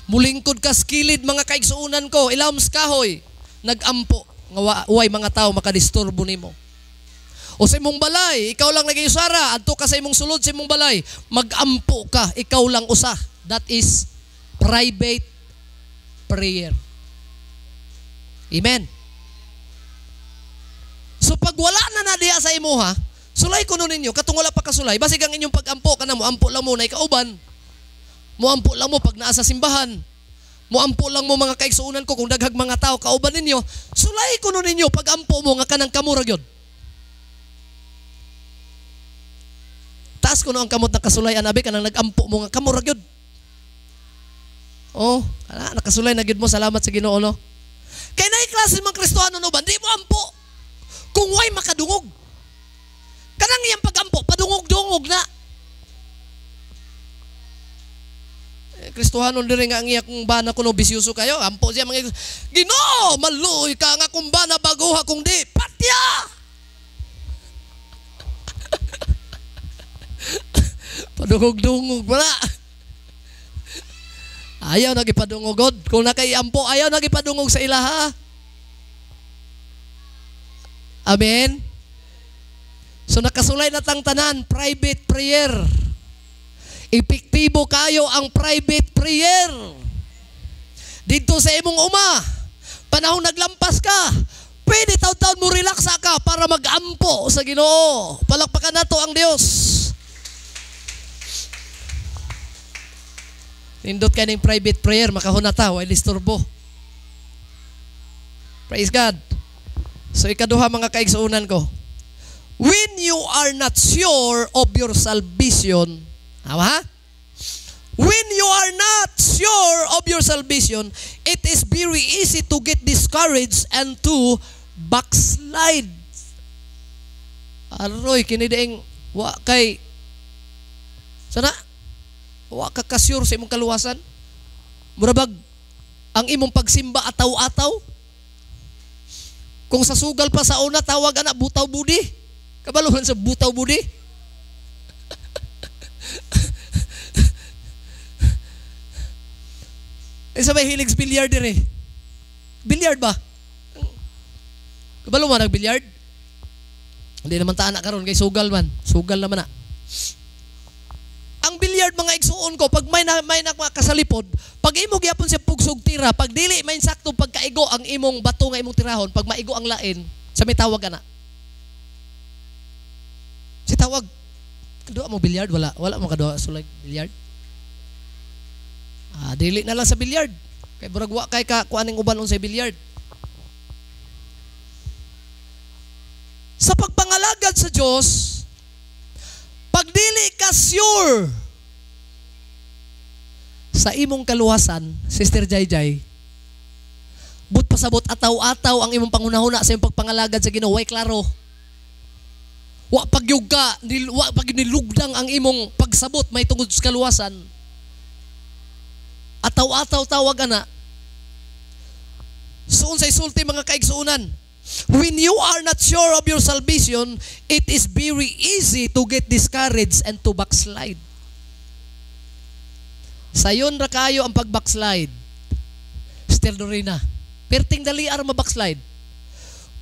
[SPEAKER 1] Mulingkod ka sa kilid mga kaigsuonan ko, ilawom sa kahoy, nagampo nga way mga tao makadisturbo nimo. O sa imong balay, ikaw lang nagayusara, adto ka sa imong sulod sa imong balay, magampo ka, ikaw lang usa. That is private prayer. Amen. So pag wala na na diha sa imuha, sulay kuno ninyo, katong wala pa kasulay, basig ang inyong pag-ampo, kana mo ampo lang mo na ikauban. Muampo lang mo pag naa sa simbahan. Muampo lang mo mga kaigsuonan ko kung daghag mga tao kauban ninyo, sulay kuno ninyo pag-ampo mo nga kanang kamo ra gyud. Taas kuno ang kamot na kasulay anabi kanang nag-ampo mo nga kamo ra gyud. Oh, ala, nakasulay na gyud mo, salamat sa Ginoo no. Kay naay klase mga Kristohano no ba, di mo ampo kung way makadungog. Kanang iyang pag-ampo padungog-dungog na. Kristohanon diri nga ang iya kung bana kuno bisyoso kayo, ampo siya mga Ginoo, maluoy ka nga kung bana baguha kung di patya. Padungog-dungog wala. Ayaw na gipadungog. Kung nakaiampo, ayaw na gipadungog sa ilaha. Amen. So nakasulay na tang tanan, private prayer. Epektibo kayo ang private prayer. Dito sa imong uma, panahon naglampas ka, pwede taon-taon mo relax ka para magampo sa Ginoo. Palakpakan nato ang Dios. Nindot kay ning private prayer, makahuna ta, way disturbo. Praise God. So ikaduha mga kaigsuonan ko, when you are not sure of your salvation, ha? When you are not sure of your salvation, it is very easy to get discouraged and to backslide. Aroy, kini daing wa kay sana wa ka kasyur sa imong kaluwasan. Murabag ang imong pagsimba ataw-ataw. Kung sa sugal pa sa una tawag ana butaw budi. Kabaluhan sa butaw budi. Isa may hilig sa billiard dire. Billiard ba? Kabalo man nag-billiard? Hindi naman taan na karon kay sugal man. Sugal naman na. Ang billiard mga igsuon ko, pag may na kasalipod, pag imo gyapon siya pugsog tira, pag dili may sakto pagkaigo ang imong bato nga imong tirahon, pag maigo ang lain, sa may tawag ana. Si tawag, kadua mo billiard wala, wala mo kadua sulay billiard. Ah, dili na lang sa billiard. Kay burag wa kay ka kuaning uban unsay billiard. Sa pagpangalagad sa Dios, pag dili ka sure sa imong kaluwasan, Sister Jayjay, but pasabot ataw-ataw ang imong pangunahuna sa imong pagpangalagad sa Ginoo, way klaro. Wa pagyug ka, wa pag nilugdang ang imong pagsabot may tungod sa kaluwasan. Ataw-ataw tawag ana. So unsay sulti mga kaigsuonan? When you are not sure of your salvation, it is very easy to get discouraged and to backslide. Sayon ra kayo ang pag-backslide. Sister Dorina, perting dali ara ma-backslide.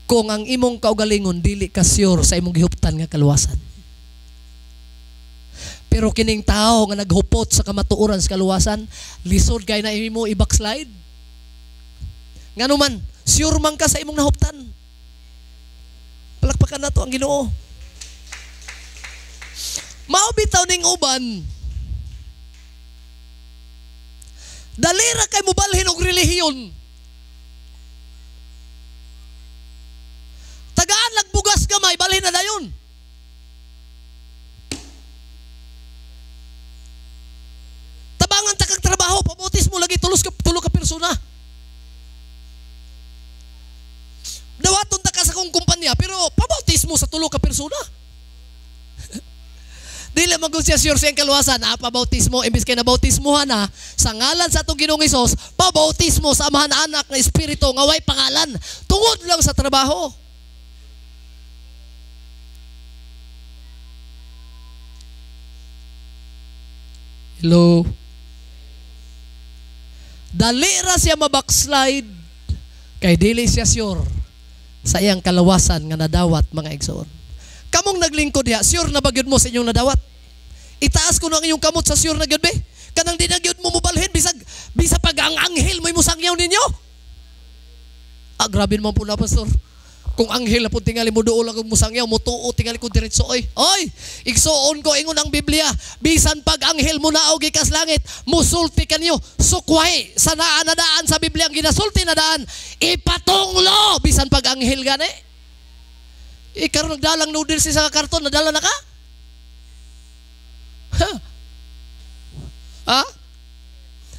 [SPEAKER 1] Kung ang imong kaugalingon dili ka sure sa imong gihuptan nga kaluwasan. Pero kining tao nga naghupot sa kamatuoran sa kaluwasan, lisod kay na imo i-backslide. Ngano man, sure man ka sa imong nahuptan. Palakpakan nato ang Ginoo. Mao bitaw ning uban. Dali ra kay mobalhin og relihiyon. Tagaan lagbugas gamay, balhin na dayon. Tabangan ta kag trabaho, pabutis mo lagi tulos ka tulo ka persona. Dawaton ta ka sa kong kumpanya, pero pabautis mo sa tulo ka persona. Dili man gud siya sure sa iyang kaluwasan, pabautismo, imbis kay nabautismohan na sa ngalan sa atong Ginoong Hesus, pabautismo sa Amahan, Anak, na Espiritu nga way pangalan, tungod lang sa trabaho. Hello. Dali ra siya mabackslide kay dili siya sure sa iyang kalawasan nga nadawat, mga igsoon. Kamong naglingkod diha, sure na ba gyud mo sa inyong nadawat? Itaas ko na ang inyong kamot sa sure na gyud be. Kanang di na gyud mo mobalhin bisag bisa pag ang anghel mo'y musangyaw ninyo. Ah, grabe naman po na, pastor. Kung anghel na po tingali mo dool ang musangyaw, mutuo tingali ko diretso oy. Oy, igsuon ko, ingon ang Biblia, bisan pag anghel mo naog gikas langit, musulti kanyo, sukway sa naa na daan sa Biblia ang ginasulti na daan, ipatunglo bisan pag anghel gani. Ikaron nagdalang noodles sa karton, nadala na ka? Ha? Ha?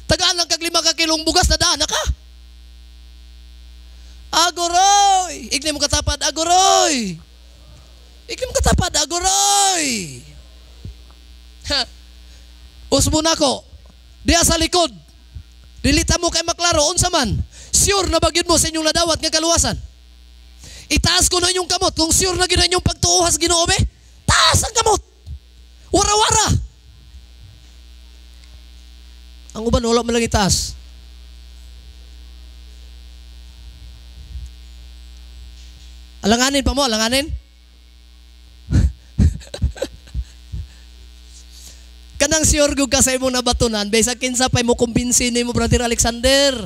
[SPEAKER 1] Tagaan lang kag 5 ka kilong bugas, nadaan na ka? Agoroy! Igni mo katapad, agoroy! Igni mo katapad, agoroy! Ha? Usbo na ko, diya sa likod, dilita mo kay maklaro, unsa man, sure na ba gyud mo sa inyong nadawat nga kaluwasan? Itaas ko na inyong kamot, kung sure na gyud na inyong pagtuohas Ginoo be, taas ang kamot! Wara-wara! Ang uban, wala man lang itaas. Alanganin pa mo, alanganin. Kanang sure gyud ka sa imong nabatunan, bisag kinsa pay mo kumbinsi nimo, Brother Alexander.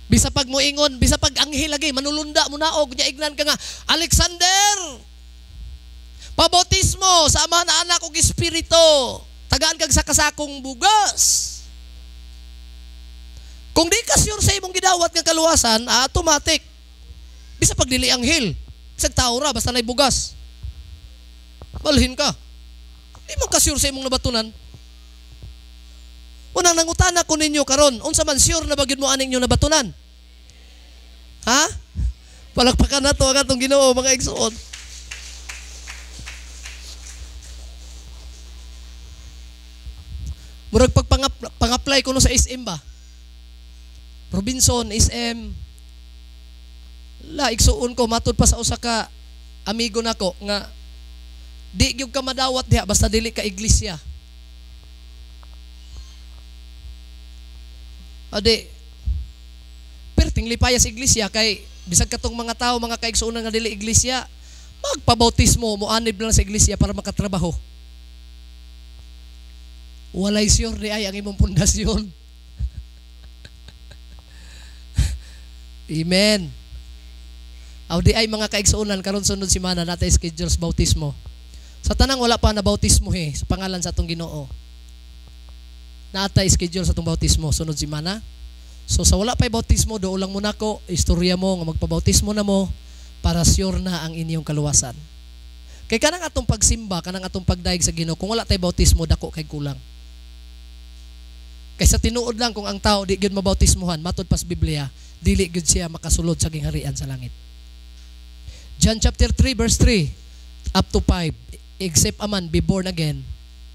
[SPEAKER 1] Bisa pag moingon, bisa pag anghel lagi manulunda mo naog nya ignan ka nga, Alexander. Pabautismo sa Amahan, Anak ug Espiritu. Tagaan kag sa kasakong bugas. Kung di ka sure sa imong gidawat nga kaluwasan, automatic. Bisa pag dili anghel, bisag tao ra basta nay bugas. Balhin ka. Di mo ka sure sa imong nabatunan. Unang nangutana ko ninyo karon, unsa man sure na ba gyud mo aning inyong nabatunan? Ha? Palakpakan nato ang atong Ginoo, mga igsoon. Murag pag pang-apply ko no sa SM ba? Robinson, SM. La, igsuon ko, matud pa sa usa ka amigo nako nga di gyud ka madawat diha basta dili ka iglesia. Ade, perting lipaya sa iglesia kay bisag katong mga tao, mga kaigsuonan nga dili iglesia, magpabautismo moanib lang sa iglesia para makatrabaho. Walay sure di ay ang imong pundasyon. Amen. Aw di ay mga kaigsuonan, karon sunod semana natay schedule sa bautismo. Sa tanang wala pa na bautismo sa pangalan sa atong Ginoo. Natay schedule sa atong bautismo sunod semana. So sa wala pa'y bautismo, dool lang muna ko, istorya mo nga magpabautismo na mo para sure na ang inyong kaluwasan. Kay kanang atong pagsimba, kanang atong pagdayeg sa Ginoo, kung wala tay bautismo, dako kay kulang. Kaysa tinuod lang kung ang tao di gyud mabautismohan, matud pas Biblia, dili gyud siya makasulod sa gingharian sa langit. John chapter 3 verse 3 up to 5, except a man be born again,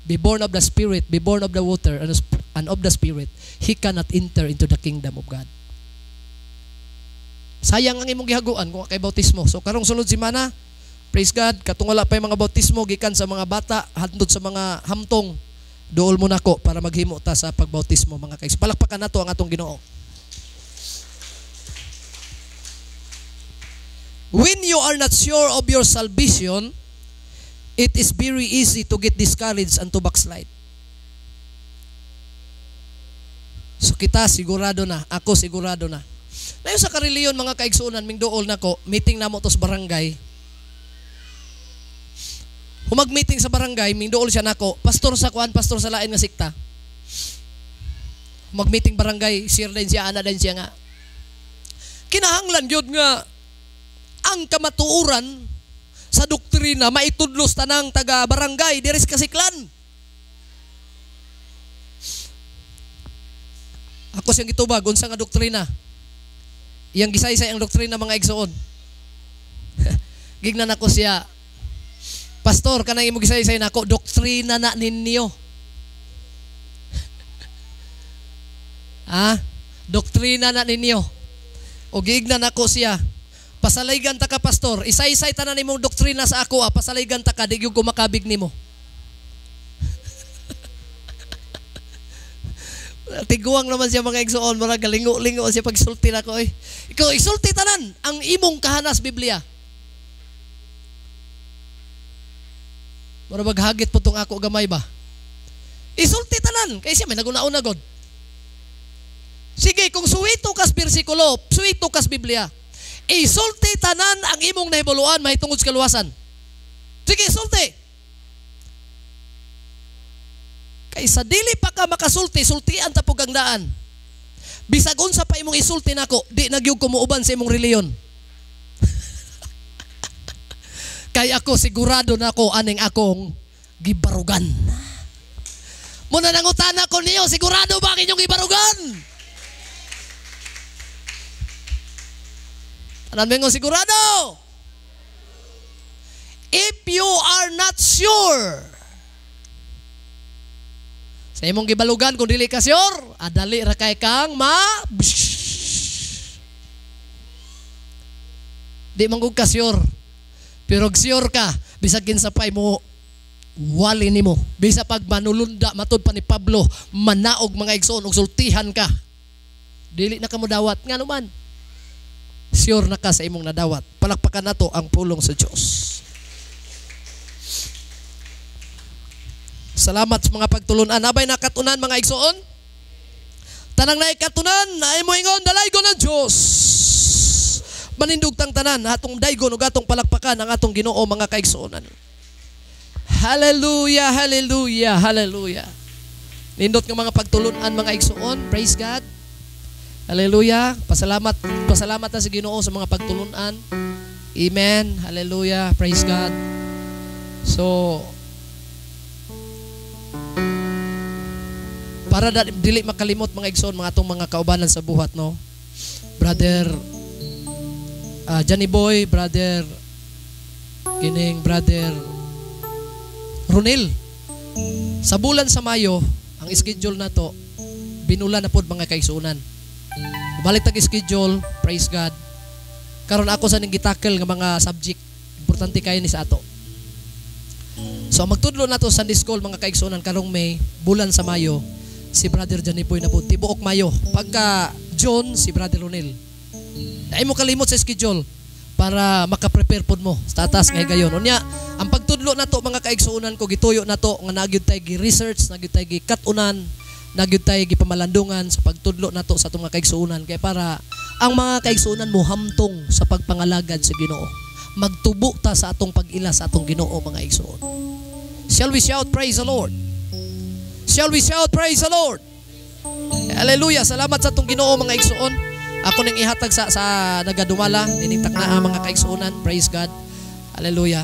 [SPEAKER 1] be born of the Spirit, be born of the water and of the Spirit, he cannot enter into the kingdom of God. Sayang ang imong gihaguan kung kay bautismo. So karong sulod semana, praise God, katong wala pa yung mga bautismo gikan sa mga bata hantod sa mga hamtong, duol mo nako para maghimo ta sa pagbautismo, mga kaigs. Palakpakan nato ang atong Ginoo. When you are not sure of your salvation, it is very easy to get discouraged and to backslide. So kita sigurado na, ako sigurado na. Nayon sa kareliyon mga kaigsuonan, ming duol nako, meeting namo to sa barangay. Humag-meeting sa barangay, ming duol siya nako, pastor sa kuan, pastor sa lain nga sikta. Humag-meeting barangay, share din siya, ana din siya nga. Kinahanglan gyud nga ang kamatuoran sa doktrina maitudlos tanang taga barangay diri sa Kasiklan. Ako siyang gitubag unsa nga doktrina. Iyang gisaysay ang doktrina, mga igsoon. Gignan ako siya, pastor, kanang imo gisaysay nako, doktrina na ninyo. Ah, doktrina na ninyo. O gignan ako siya, pasalaygan ta ka, pastor, isaysay tanan imong doktrina sa ako, pasalaygan ta ka, di gyud ko makabig nimo. Tiguang naman siya mga igsoon, mura galingo-lingo siya pagsulti nako oy. Ikaw isulti tanan ang imong kahanas Biblia. Mura maghagit po tong ako gamay ba? Isulti tanan kay siya may naguna-una god. Sige, kung suwito kas bersikulo, suwito kas Biblia. Isulti tanan ang imong nahibuluan mahitungod sa kaluwasan. Sige, isulti. Kaysa dili pa ka makasulti, sultian ta pug ang daan. Bisag unsa pa imong isulti nako, di na gyud ko muuban sa imong reliyon. Kay ako sigurado nako aning akong gibarugan. Muna nangutana ko niyo, sigurado ba ang inyong gibarugan? Tanan mo sigurado. If you are not sure, sa imong gibalugan kung dili ka sure, adali ra kay kang ma di man gud ka sure. Pero sure ka, bisag kinsa pa imo wali nimo. Bisa pag manulunda matud pa ni Pablo, manaog mga igsoon og sultihan ka. Dili na ka modawat ngano man. Sure na ka sa imong nadawat. Palakpakan nato ang pulong sa Dios. Salamat sa mga pagtulunan. Abay nakatunan mga igsoon. Tanang naikatunan, ay mo ingon dalaygon ng Dios. Manindog tang tanan atong daygon ug atong palakpakan ang atong Ginoo mga kaigsuonan. Hallelujah, hallelujah, hallelujah. Nindot nga mga pagtulunan mga igsoon. Praise God. Hallelujah. Pasalamat, pasalamat na sa Ginoo sa mga pagtulunan. Amen. Hallelujah. Praise God. So para dili makalimot mga igsoon mga atong mga kaubanan sa buhat, no? Brother Johnny Boy, brother kining brother Ronel. Sa bulan sa Mayo, ang schedule nato binula na pod mga kaigsuonan. Balik tag schedule, praise God. Karon ako sa ning gitackle nga mga subject, importante kayo ni sa ato. So magtudlo nato sa Sunday School mga kaigsuonan karong May, bulan sa Mayo, si Brother Johnny Boy na po, tibuok Mayo. Pagka John, si Brother Ronel. Dahil mo kalimot sa schedule para makaprepare pod mo sa tatas ngay gayon. Unya, ang pagtudlo nato mga kaigsuonan ko, gituyo nato nga nagyud tay gi-research, nagyud tay gi-katunan, nagyud tay gipamalandungan sa pagtudlo nato sa atong mga kaigsuonan kay para ang mga kaigsuonan mo hamtong sa pagpangalagad sa Ginoo. Magtubo ta sa atong pag-ila sa atong Ginoo mga igsuon. Shall we shout praise the Lord? Shall we shout praise the Lord? Hallelujah. Salamat sa atong Ginoo mga igsuon. Ako ning ihatag sa nagadumala nining taknaa mga kaigsuonan. Praise God. Hallelujah.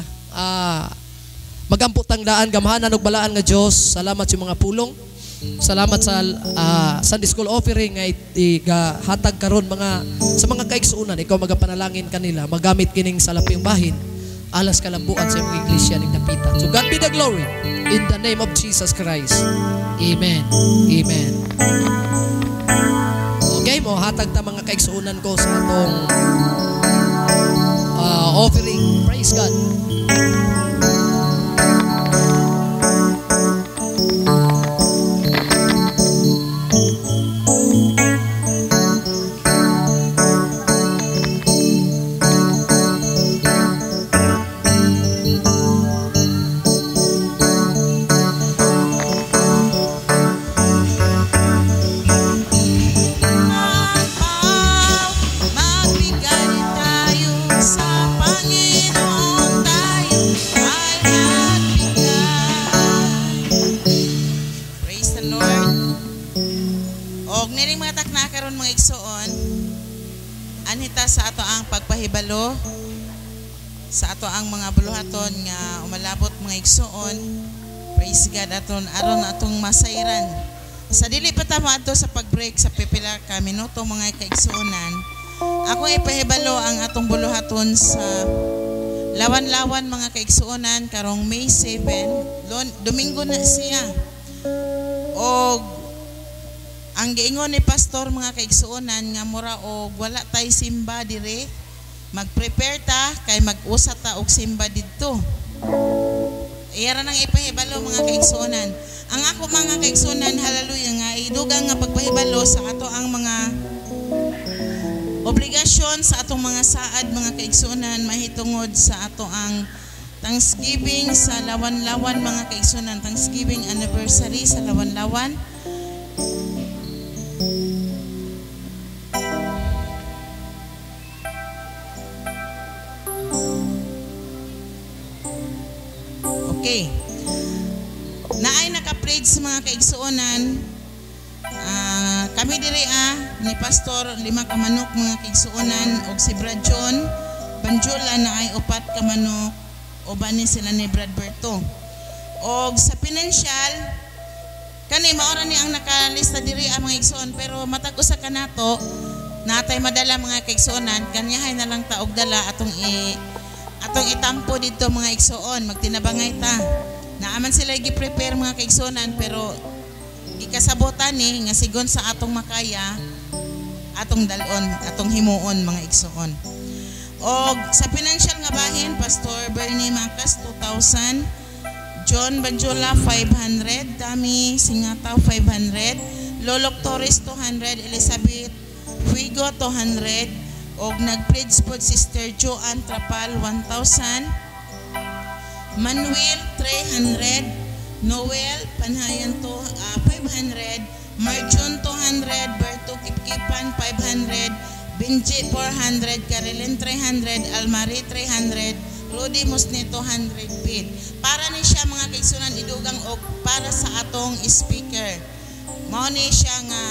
[SPEAKER 1] Magampo tang daan gamhanan ug balaan nga Dios. Salamat sa mga pulong. Salamat sa Sunday School offering nga ihatag karon mga sa mga kaigsuonan. Ikaw magapanalangin kanila, magamit kining salaping bahin alas kalambuan sa imong iglesia ning dapitan. So God be the glory in the name of Jesus Christ. Amen. Amen. Okay, mo hatag ta mga kaigsuonan ko sa atong offering. Praise God.
[SPEAKER 2] Pagpahibalo sa ato ang mga buluhaton nga umalabot mga igsoon. Praise God aton aron atong masayran. Sa dili pa ta moadto sa pag-break sa pipila ka minuto mga kaigsuonan, ako ipahibalo ang atong buluhaton sa Lawan-lawan mga kaigsuonan karong May 7, Domingo na siya. Og ang giingon ni pastor mga kaigsuonan nga mura og wala tay simba dire, mag-prepare ta kay mag-usa ta og simba didto. Iyara nang ipahibalo mga kaigsuonan. Ang ako mga kaigsunan, hallelujah, nga idugang nga pagpahibalo sa ato ang mga obligasyon sa atong mga saad mga kaigsunan mahitungod sa ato ang Thanksgiving sa Lawan-Lawan mga kaigsunan, Thanksgiving anniversary sa Lawan-Lawan. Okay. Naay naka-pledge mga kaigsuonan. Kami diri ni Pastor 5 ka manok mga kaigsuonan og si Brad John Banjula naay 4 ka manok uban ni sila ni Brad Berto. Og sa financial kani maora ni ang nakalista diri ang mga igsoon, pero matag usa ka nato natay madala mga kaigsuonan, kanyahay na lang ta og dala atong itampo didto mga igsoon, magtinabangay ta. Naaman sila gi-prepare mga kaigsuonan, pero gikasabotan ni nga sigon sa atong makaya atong dalon, atong himuon mga igsoon. Og sa financial nga bahin, Pastor Bernie Macas 2,000, John Banjula 500, Dami Singataw 500, Lolok Torres 200, Elizabeth Fuigo 200, og nag-pledge pod Sister Joanne Trapal 1,000, Manuel 300, Noel Panhayan to, 500, Marjun 200, Berto Kipkipan 500, Benji 400, Carilyn 300, Almarie 300, Rudy Musni 200 feet. Para ni siya mga kaigsunan idugang og para sa atong speaker. Mao ni siya nga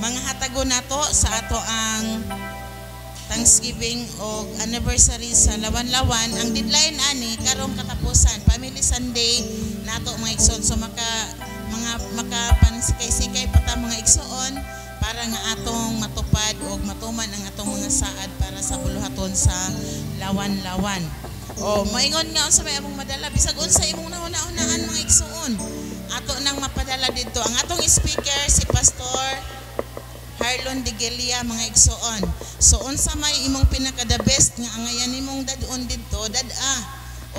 [SPEAKER 2] mga hatagon nato sa ato ang Thanksgiving og anniversary sa Lawan-Lawan. Ang deadline ani karong katapusan, Family Sunday nato mga igsoon. So maka mga makapansikay-sikay pa ta mga igsoon para nga atong matupad og matuman ang atong mga saad para sa buluhaton sa Lawan-Lawan. O maingon nga unsa may among madala bisag unsa imong nahuna-hunaan mga igsoon. Ato nang mapadala didto ang atong speaker si Pastor Harlon Digelia mga igsoon. So unsa may imong pinaka the best nga angayan nimong dad-on didto, dad-a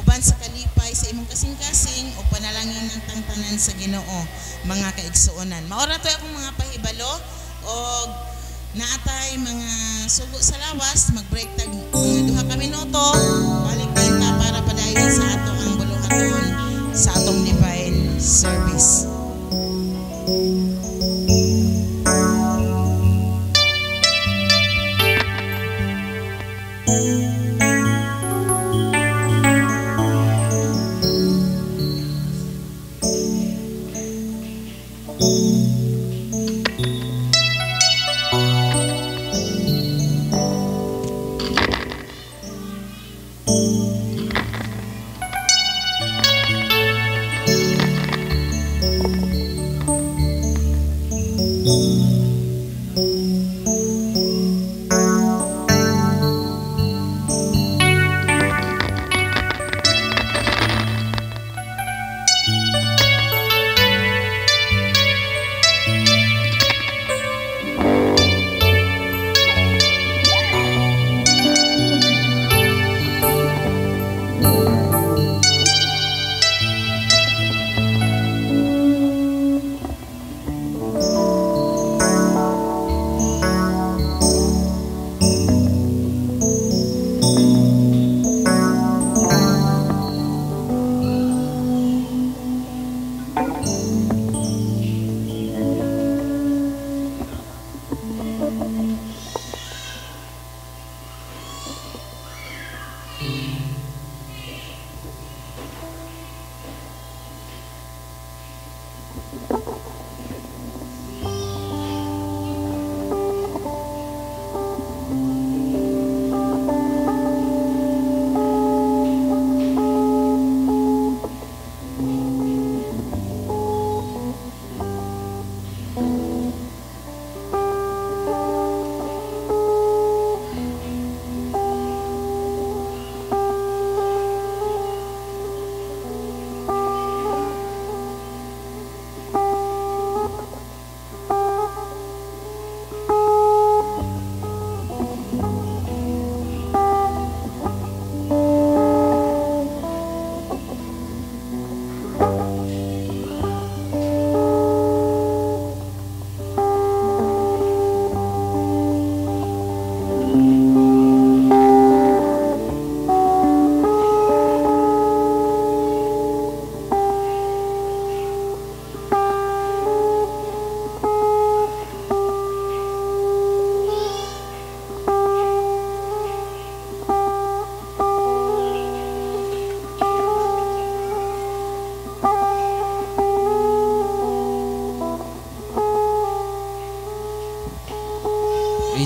[SPEAKER 2] uban sa kalipay sa imong kasing-kasing o panalangin ang tangtanan sa Ginoo mga kaigsuonan. Maora to akong mga pahibalo og naatay mga sugo sa lawas, mag-break tag mga 2 ka minuto, balik ta para padayon sa ato ang buluhaton sa atong divine service.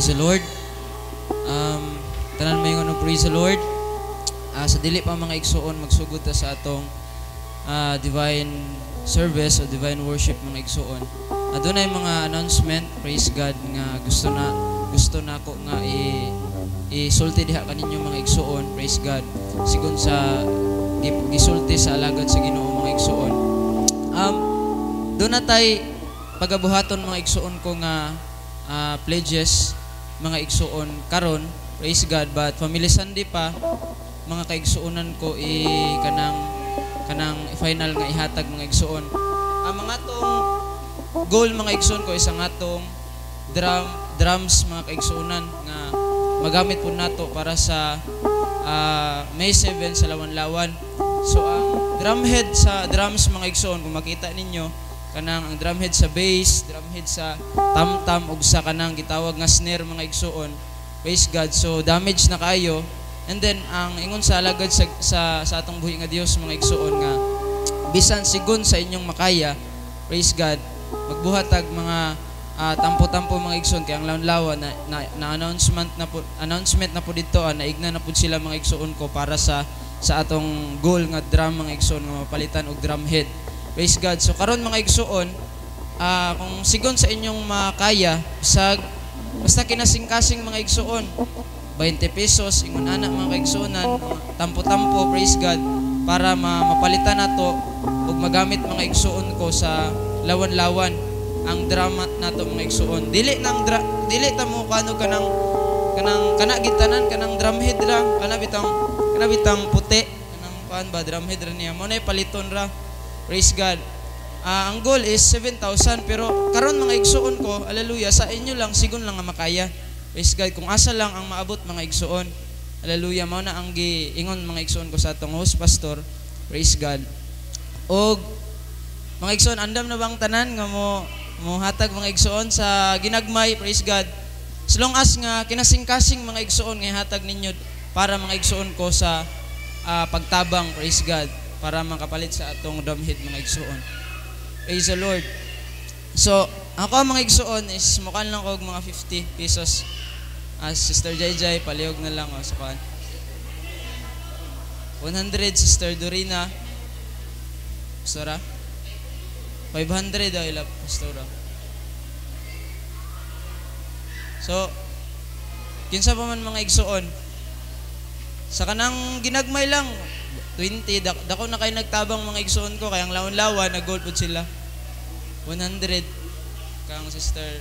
[SPEAKER 3] Praise the Lord. Tanan may og praise the Lord. Sa dili pa, mga igsuon, magsugod ta sa atong divine service o divine worship, mga igsuon. Adunay mga announcement, praise God, nga gusto na ako nga i isulti diha kaninyo, mga igsuon, praise God. Sigon sa gisulti sa alagad sa Ginoo, mga igsuon. Duna tay pagabuhaton, mga igsuon ko, nga pledges, mga igsuon, karon, praise God, but Family Sunday pa, mga kaigsuonan ko, i kanang kanang final nga ihatag, mga igsuon. Ang mga tong goal, mga igsuon ko, is ang atong drums, mga kaigsuonan, nga magamit po nato para sa May 7 sa Lawan-Lawan. So ang drumhead sa drums, mga igsuon, kung makita ninyo kanang ang drumhead sa bass, drumhead sa tam-tam ug sa kanang gitawag nga snare, mga igsuon. Praise God. So damage na kayo. And then ang ingon sa alagad sa atong buhi nga Dios, mga igsuon, nga bisan sigon sa inyong makaya, praise God, magbuhat tag mga tampo-tampo, mga igsuon, kay ang lawan-lawan na announcement na po dito, naigna na pud sila, mga igsuon ko, para sa atong goal nga drum, mga igsuon, nga mapalitan og drum head. Praise God. So karon, mga igsuon, kung sigon sa inyong makaya, bisag basta kinasing-kasing, mga igsuon, 20 pesos, ingon ana, mga kaigsuonan, tampo-tampo, praise God, para mapalitan nato ug magamit, mga igsuon ko, sa lawan-lawan ang drama nato, mga igsuon. Dili ta mo kano kanang kanang kana gitanan kanang drumhead ra, kana bitang puti, kanang kuan ba, drumhead ra niya mo na paliton ra. Praise God. Ang goal is 7,000, pero karon, mga igsuon ko, hallelujah, sa inyo lang sigon lang nga makaya. Praise God, kung asa lang ang maabot, mga igsuon. Hallelujah, mao na ang giingon, mga igsuon ko, sa atong host pastor. Praise God. Og mga igsuon, andam na bang tanan nga mo mo hatag, mga igsuon, sa ginagmay, praise God. As long as nga kinasing-kasing, mga igsuon, nga hatag ninyo para, mga igsuon ko, sa pagtabang, praise God, para makapalit sa atong drumhead, mga igsuon. Praise the Lord. So, ako, mga igsuon, is mukan lang ko og mga 50 pesos. As Sister Jai Jai, palihog na lang, oh, sa kuan. 100, Sister Dorina. Pastora? 500 daw ila, Pastora. So, kinsa pa man, mga igsuon? Sa kanang ginagmay lang, 20, dako na kayo nagtabang, mga igsuon ko, kaya ang lawan-lawan, nag-goal pod sila. 100 kang Sister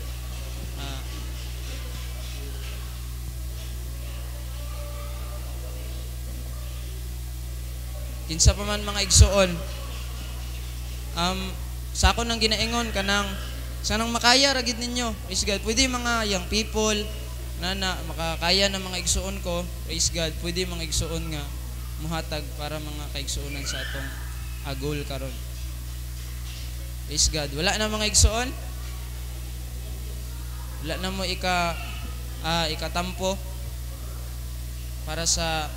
[SPEAKER 3] kinsa pa man, mga igsuon? Sa ako nang ginaingon, kanang sa nang makaya ra gid ninyo, praise God, pwede mga young people na makakaya ng mga igsuon ko, praise God, pwede, mga igsuon, nga muhatag para mga kaigsuonan sa atong goal karon. Praise God. Wala na, mga igsuon? Wala na mo ikatampo para sa